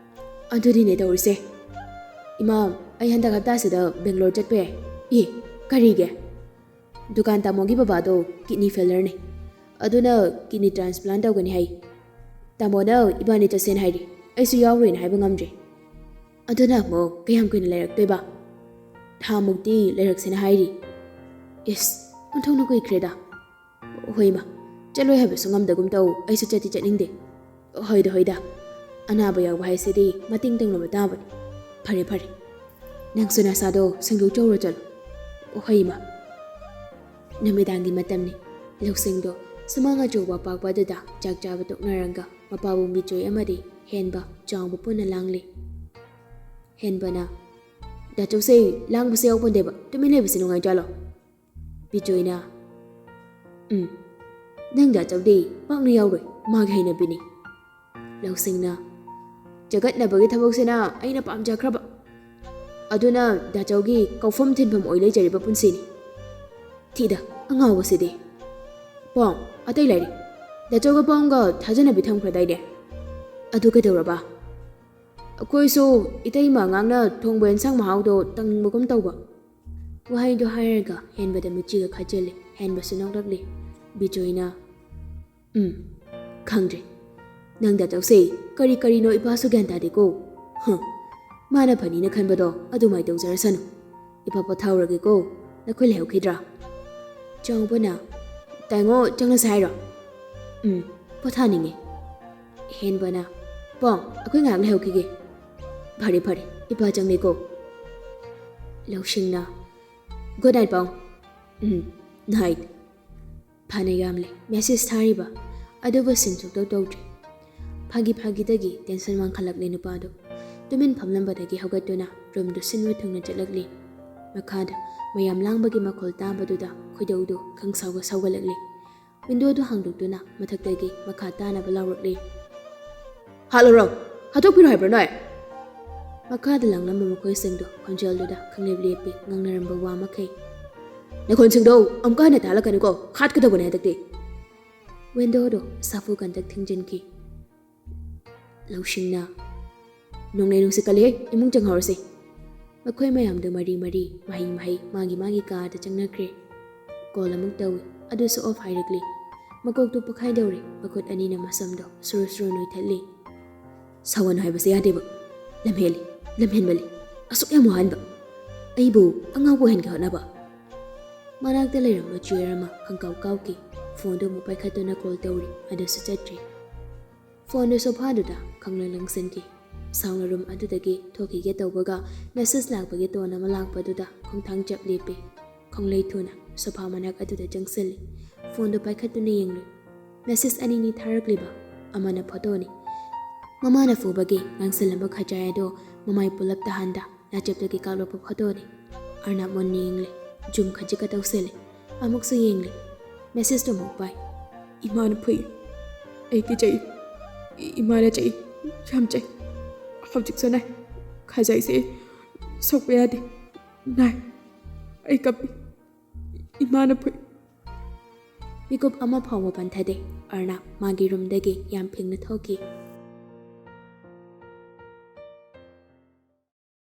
ꯑꯗꯨꯗꯤꯅꯦ ꯇꯧꯔꯤꯁꯦ꯫ ꯏꯃꯥ, ꯑꯩ ꯍꯟꯗꯛ ꯍꯞꯇꯥꯁꯤꯗ ꯕꯦꯡꯒ꯭ꯂꯣꯔ ꯆꯠꯄ ꯌꯥꯏ꯫ ꯑꯦ, ꯀꯔꯤꯒꯤ? ꯗꯨꯀꯥꯟ ꯇꯥꯃꯣꯒꯤ ꯕꯕꯥꯗꯣ ꯀꯤꯗꯅꯤ ꯐꯦꯂꯔꯅꯦ꯫ ꯑꯗꯨꯅ ꯀꯤꯗꯅꯤ ꯇ꯭ꯔꯥꯟꯁꯄ꯭ꯂꯥꯟ ꯇꯧꯒꯅꯤ ꯍꯥꯏ꯫ ꯇꯥꯃꯣꯅ ꯏꯕꯥꯅꯤ ꯆꯠꯁꯦꯅ ꯍꯥꯏꯔꯤ꯫ ꯑꯩꯁꯨ ꯌꯥꯎꯔꯣꯏꯅ ꯍꯥꯏꯕ ꯉꯝꯗ꯭ꯔꯦ꯫ ꯑꯗꯨꯅ ꯑꯃꯨꯛ ꯀꯌꯥꯝ ꯀꯨꯏꯅ ꯂꯩꯔꯛꯇꯣꯏꯕ? ꯊꯥꯃꯨꯛꯇꯤ ꯂꯩꯔꯛꯁꯦꯅ ꯍꯥꯏꯔꯤ꯫ ꯏꯁ, ꯑꯣꯟꯊꯣꯛꯅ ꯀꯨꯏꯈ꯭ꯔꯦꯗ꯫ ꯍꯣꯏ ꯏꯃꯥ, ꯆꯠꯂꯣꯏ ꯍꯥꯏꯕꯁꯨ ꯉꯝꯗꯒꯨꯝ ꯇꯧ, ꯑꯩꯁꯨ ꯆꯠꯇꯤ ꯆꯠꯅꯤꯡꯗꯦ꯫ ꯍꯣꯏꯗ ꯍꯣꯏꯗ, ꯑꯅꯥꯕ ꯌꯥꯎꯕ ꯍꯥꯏꯁꯤꯗꯤ ꯃꯇꯦꯡ ꯇꯧꯅꯕ ꯇꯥꯕꯅꯤ꯫ ꯐꯔꯦ ꯐꯔꯦ, ꯅꯪꯁꯨ ꯅꯁꯥꯗꯣ ꯁꯦꯡꯗꯣꯛꯆꯧꯔꯣ, ꯆꯠꯂꯣ꯫ ꯍꯣꯏ ꯏꯃꯥ꯫ ꯅꯨꯃꯤꯗꯥꯡꯒꯤ ꯃꯇꯝꯅꯤ꯫ ꯂꯧꯁꯤꯡꯗꯣ ꯁꯨꯃꯥꯡ ꯑꯆꯧꯕ ꯑꯄꯥꯛꯄ ꯑꯗꯨꯗ ꯆꯥꯛ ꯆꯥꯕ ꯇꯣꯛꯅꯔꯒ ꯃꯄꯥꯕꯨꯡ ꯕꯤꯖꯣꯏ ꯑꯃꯗꯤ ꯍꯦꯟꯕ ꯆꯥꯎꯕ ꯄꯨꯟꯅ ꯂꯥꯡꯂꯤ꯫ ꯍꯦꯟꯕꯅ, "ꯗꯥ ꯆꯧꯁꯦ, ꯂꯥꯡꯕꯁꯦ ꯌꯥꯎꯄꯣꯟꯗꯦꯕ, ꯇꯨꯃꯤꯟ ꯂꯩꯕꯁꯦ ꯅꯨꯡꯉꯥꯏꯖꯥꯠꯂꯣ?" ꯕꯤꯖꯣꯏꯅ, "ꯎꯝ, ꯅꯪ ꯗꯥ ꯆꯧꯗꯤ ꯄꯥꯛꯅ ꯌꯥꯎꯔꯣꯏ, ꯃꯥꯒꯤ ꯍꯩꯅꯕꯤꯅꯤ꯫" ꯂꯧꯁꯤꯡꯅ, "ꯆꯒꯠꯅꯕꯒꯤ ꯊꯕꯛꯁꯤꯅ ꯑꯩꯅ ꯄꯥꯝꯖꯈ꯭ꯔꯕ꯫ ꯑꯗꯨꯅ ꯗꯥ ꯆꯧꯒꯤ ꯀꯧꯐꯝ ꯊꯤꯟꯐꯝ ꯑꯣꯏ ꯂꯩꯖꯔꯤꯕ ꯄꯨꯟꯁꯤꯅꯤ꯫ ꯊꯤꯗ, ꯑꯉꯥꯎꯕꯁꯤꯗꯤ꯫ ꯄꯥꯎ, ꯑꯇꯩ ꯂꯩꯔꯤ꯫ ꯗꯥ ꯆꯧꯒ ꯄꯥꯎꯒ ꯊꯥꯖꯅꯕꯤ ꯊꯝꯈ꯭ꯔꯗꯥꯏꯅꯦ? ꯑꯗꯨ ꯀꯩꯗꯧꯔꯕ?" "ꯑꯩꯈꯣꯏꯁꯨ ꯏꯇꯩꯃ ꯑꯉꯥꯡꯅ ꯊꯣꯡꯕ ꯑꯦꯟꯁꯥꯡ ꯃꯍꯥꯎꯗꯣ ꯇꯪꯅꯤꯡꯕꯒꯨꯝ ꯇꯧꯕ꯫" ꯋꯥꯍꯩꯗꯣ ꯍꯥꯏꯔꯒ ꯍꯦꯟꯕꯗ ꯃꯤꯠꯆꯤꯒ ꯈꯠꯆꯤꯜꯂꯤ꯫ ꯍꯦꯟꯕꯁꯨ ꯅꯣꯛꯂꯛꯂꯤ꯫ ꯕꯤꯖꯣꯏꯅ, "ꯎꯝ, ꯈꯪꯗ꯭ꯔꯦ꯫ ꯅꯪ ꯗꯥ ꯆꯧꯁꯦ, ꯀꯔꯤ ꯀꯔꯤꯅꯣ ꯏꯄꯥꯁꯨ ꯒ꯭ꯌꯥꯟ ꯇꯥꯗꯦꯀꯣ꯫ ꯍ, ꯃꯥꯅ ꯐꯅꯤꯅ ꯈꯟꯕꯗꯣ ꯑꯗꯨꯃꯥꯏ ꯇꯧꯖꯔꯁꯅꯨ꯫ ꯏꯄꯥ ꯄꯣꯊꯥꯍꯧꯔꯒꯦꯀꯣ꯫ ꯅꯈꯣꯏ ꯂꯩꯍꯧꯈꯤꯗ꯭ꯔꯥ?" ꯆꯥꯎꯕꯅ, "ꯇꯥꯏꯉꯣ, ꯆꯪꯂꯁꯦ ꯍꯥꯏꯔꯣ?" "ꯎꯝ, ꯄꯣꯊꯥꯅꯤꯡꯉꯦ꯫" ꯍꯦꯟꯕꯅ, "ꯄꯥꯎ, ꯑꯩꯈꯣꯏ ꯉꯥꯏꯍꯥꯛ ꯂꯩꯍꯧꯈꯤꯒꯦ꯫" "ꯐꯔꯦ ꯐꯔꯦ, ꯏꯄꯥ ꯆꯪꯂꯦꯀꯣ꯫" ꯂꯧꯁꯤꯡꯅ, "Good night, ꯄꯥꯎ꯫" "ꯎꯝ, night꯫" ꯐꯅ ꯌꯥꯝꯂꯦ ꯃꯦꯁꯦꯖ ꯊꯥꯔꯤꯕ, ꯑꯗꯨꯕꯨ ꯁꯤꯟ ꯁꯨꯛꯇꯧ ꯇꯧꯗ꯭ꯔꯦ꯫ ꯐꯥꯒꯤ ꯐꯥꯒꯤꯗꯒꯤ ꯇꯦꯟꯁꯟ ꯋꯥꯡꯈꯠꯂꯛꯂꯦ ꯅꯨꯄꯥꯗꯨ꯫ ꯇꯨꯃꯤꯟ ꯐꯝꯂꯝꯕꯗꯒꯤ ꯍꯧꯒꯠꯇꯨꯅ ꯔꯨꯝꯗꯨ ꯁꯤꯟꯕ ꯊꯨꯡꯅ ꯆꯠꯂꯛꯂꯤ꯫ ꯃꯈꯥꯗ ꯃꯌꯥꯝ ꯂꯥꯡꯕꯒꯤ ꯃꯈꯣꯜ ꯇꯥꯕꯗꯨꯗ ꯈꯣꯏꯗꯧꯗꯨ ꯈꯪꯁꯥꯎꯒ ꯁꯥꯎꯒꯠꯂꯛꯂꯤ꯫ ꯋꯤꯟꯗꯣꯗꯨ ꯍꯥꯡꯗꯣꯛꯇꯨꯅ ꯃꯊꯛꯇꯒꯤ ꯃꯈꯥ ꯇꯥꯅꯕ ꯂꯥꯎꯔꯛꯂꯤ꯫ "ꯍꯥꯠꯂꯨꯔꯣ! ꯍꯥꯠꯇꯣꯛꯄꯤꯔꯣ ꯍꯥꯏꯕ꯭ꯔꯣ ꯅꯣꯏ?" ꯃꯈꯥꯗ ꯂꯥꯡꯂꯝꯕ ꯃꯈꯣꯏꯁꯤꯡꯗꯨ ꯈꯣꯟꯖꯦꯜꯗꯨꯗ ꯈꯪꯂꯦꯞ ꯂꯦꯞꯄꯤ ꯉꯥꯡꯅꯔꯝꯕ ꯋꯥ ꯃꯈꯩ꯫ "ꯅꯈꯣꯟꯁꯤꯡꯗꯣ ꯑꯃꯨꯛꯀ ꯍꯟꯅ ꯇꯥꯍꯜꯂꯛꯀꯅꯨꯀꯣ, ꯍꯥꯠꯀꯗꯧꯕꯅꯦ ꯍꯟꯗꯛꯇꯤ꯫" ꯋꯤꯟꯗꯣꯗꯨ ꯁꯥꯐꯨ ꯀꯟꯇꯛ ꯊꯤꯡꯖꯤꯟꯈꯤ꯫ ꯂꯧꯁꯤꯡꯅ, "ꯅꯣꯡꯂꯩ ꯅꯨꯡꯁꯤꯠ ꯀꯜꯂꯦ, ꯏꯃꯨꯡ ꯆꯪꯍꯧꯔꯁꯤ꯫" ꯃꯈꯣꯏ ꯃꯌꯥꯝꯗꯨ ꯃꯔꯤ ꯃꯔꯤ, ꯃꯍꯩ ꯃꯍꯩ, ꯃꯥꯒꯤ ꯃꯥꯒꯤ ꯀꯥꯗ ꯆꯪꯅꯈ꯭ꯔꯦ꯫ ꯀꯣꯜ ꯑꯃꯨꯛ ꯇꯧꯏ, ꯑꯗꯨꯁꯨ ꯑꯣꯐ ꯍꯥꯏꯔꯛꯂꯤ꯫ ꯃꯀꯣꯛꯇꯨ ꯄꯣꯛꯈꯥꯏꯗꯧꯔꯦ, ꯃꯈꯨꯠ ꯑꯅꯤꯅ ꯃꯁꯝꯗꯣ ꯁꯨꯔꯨ ꯁꯨꯔꯨ ꯅꯣꯏꯊꯠꯂꯤ꯫ "ꯁꯥꯎꯍꯟ ꯍꯥꯏꯕꯁꯦ ꯌꯥꯗꯦꯕ, ꯂꯝꯍꯦꯜꯂꯤ꯫ "ꯂꯝꯍꯦꯟꯃꯜꯂꯤ, ꯑꯁꯨꯛ ꯌꯥꯝ ꯋꯥꯍꯟꯕ, ꯑꯩꯕꯨ ꯑꯉꯥꯎꯕ ꯑꯣꯏꯍꯟꯒꯦ ꯍꯣꯠꯅꯕ?" ꯃꯅꯥꯛꯇ ꯂꯩꯔꯝꯕ ꯆꯤꯌꯔ ꯑꯃ ꯈꯪꯀꯥꯎ ꯀꯥꯎꯈꯤ꯫ ꯐꯣꯟꯗꯨ ꯑꯃꯨꯛ ꯄꯥꯏꯈꯠꯇꯨꯅ ꯀꯣꯜ ꯇꯧꯔꯤ, ꯑꯗꯨꯁꯨ ꯆꯠꯇ꯭ꯔꯤ꯫ ꯐꯣꯟꯗꯨ ꯁꯣꯐꯥꯗꯨꯗ ꯈꯪꯂꯪ ꯂꯪꯁꯤꯟꯈꯤ꯫ ꯁꯥꯎꯅ ꯔꯨꯝ ꯑꯗꯨꯗꯒꯤ ꯊꯣꯛꯈꯤꯒꯦ ꯇꯧꯕꯒ, ꯃꯦꯁꯦꯖ ꯂꯥꯛꯄꯒꯤ ꯇꯣꯟ ꯑꯃ ꯂꯥꯛꯄꯗꯨꯗ ꯈꯣꯡꯊꯥꯡ ꯆꯞ ꯂꯦꯞꯄꯤ꯫ ꯈꯣꯡꯂꯩ ꯊꯨꯅ ꯁꯣꯐꯥ ꯃꯅꯥꯛ ꯑꯗꯨꯗ ꯆꯪꯁꯤꯜꯂꯤ꯫ ꯐꯣꯟꯗꯨ ꯄꯥꯏꯈꯠꯇꯨꯅ ꯌꯦꯡꯂꯨꯏ꯫ ꯃꯦꯁꯦꯖ ꯑꯅꯤꯅꯤ ꯊꯥꯔꯛꯂꯤꯕ꯫ ꯑꯃꯅ ꯐꯣꯇꯣꯅꯤ꯫ ꯃꯃꯥꯅ ꯐꯨꯕꯒꯤ ꯉꯥꯡꯁꯤꯜꯂꯝꯕ ꯈꯖꯥꯏ ꯑꯗꯣ ꯃꯃꯥꯏ ꯄꯨꯂꯞ ꯇꯥꯍꯟꯗ ꯅꯥꯆꯦꯞꯇꯒꯤ ꯀꯥꯞꯂꯛꯄ ꯐꯣꯇꯣꯅꯤ꯫ ꯑꯔꯅꯥꯕ ꯃꯨꯟꯅ ꯌꯦꯡꯂꯦ꯫ ꯖꯨꯝ ꯈꯖꯤꯛꯀ ꯇꯧꯁꯤꯜꯂꯦ꯫ ꯑꯃꯨꯛꯁꯨ ꯌꯦꯡꯂꯦ꯫ ꯃꯦꯁꯦꯖꯇꯣ ꯑꯃꯨꯛ ꯄꯥꯏ꯫ "ꯏꯃꯥꯅ ꯐꯨꯏ꯫ ꯑꯩ ꯀꯤꯖꯩ꯫ ꯏ-, ꯏꯃꯥꯅ ꯆꯩ꯫ ꯌꯥꯝ ꯆꯩ꯫ ꯍꯧꯖꯤꯛꯁꯨ ꯅꯥꯏ꯫ ꯈꯖꯥꯏꯁꯦ ꯁꯣꯛꯄ ꯌꯥꯗꯦ꯫ ꯅꯥꯏ꯫ ꯑꯩ ꯀꯞꯄꯤ꯫ ꯏꯃꯥꯅ ꯐꯨꯏ꯫" ꯃꯤꯀꯨꯞ ꯑꯃ ꯐꯥꯎꯕ ꯄꯟꯊꯗꯦ꯫ ꯑꯔꯅꯥꯕ ꯃꯥꯒꯤ ꯔꯨꯝꯗꯒꯤ ꯌꯥꯝ ꯐꯤꯡꯅ ꯊꯣꯛꯈꯤ꯫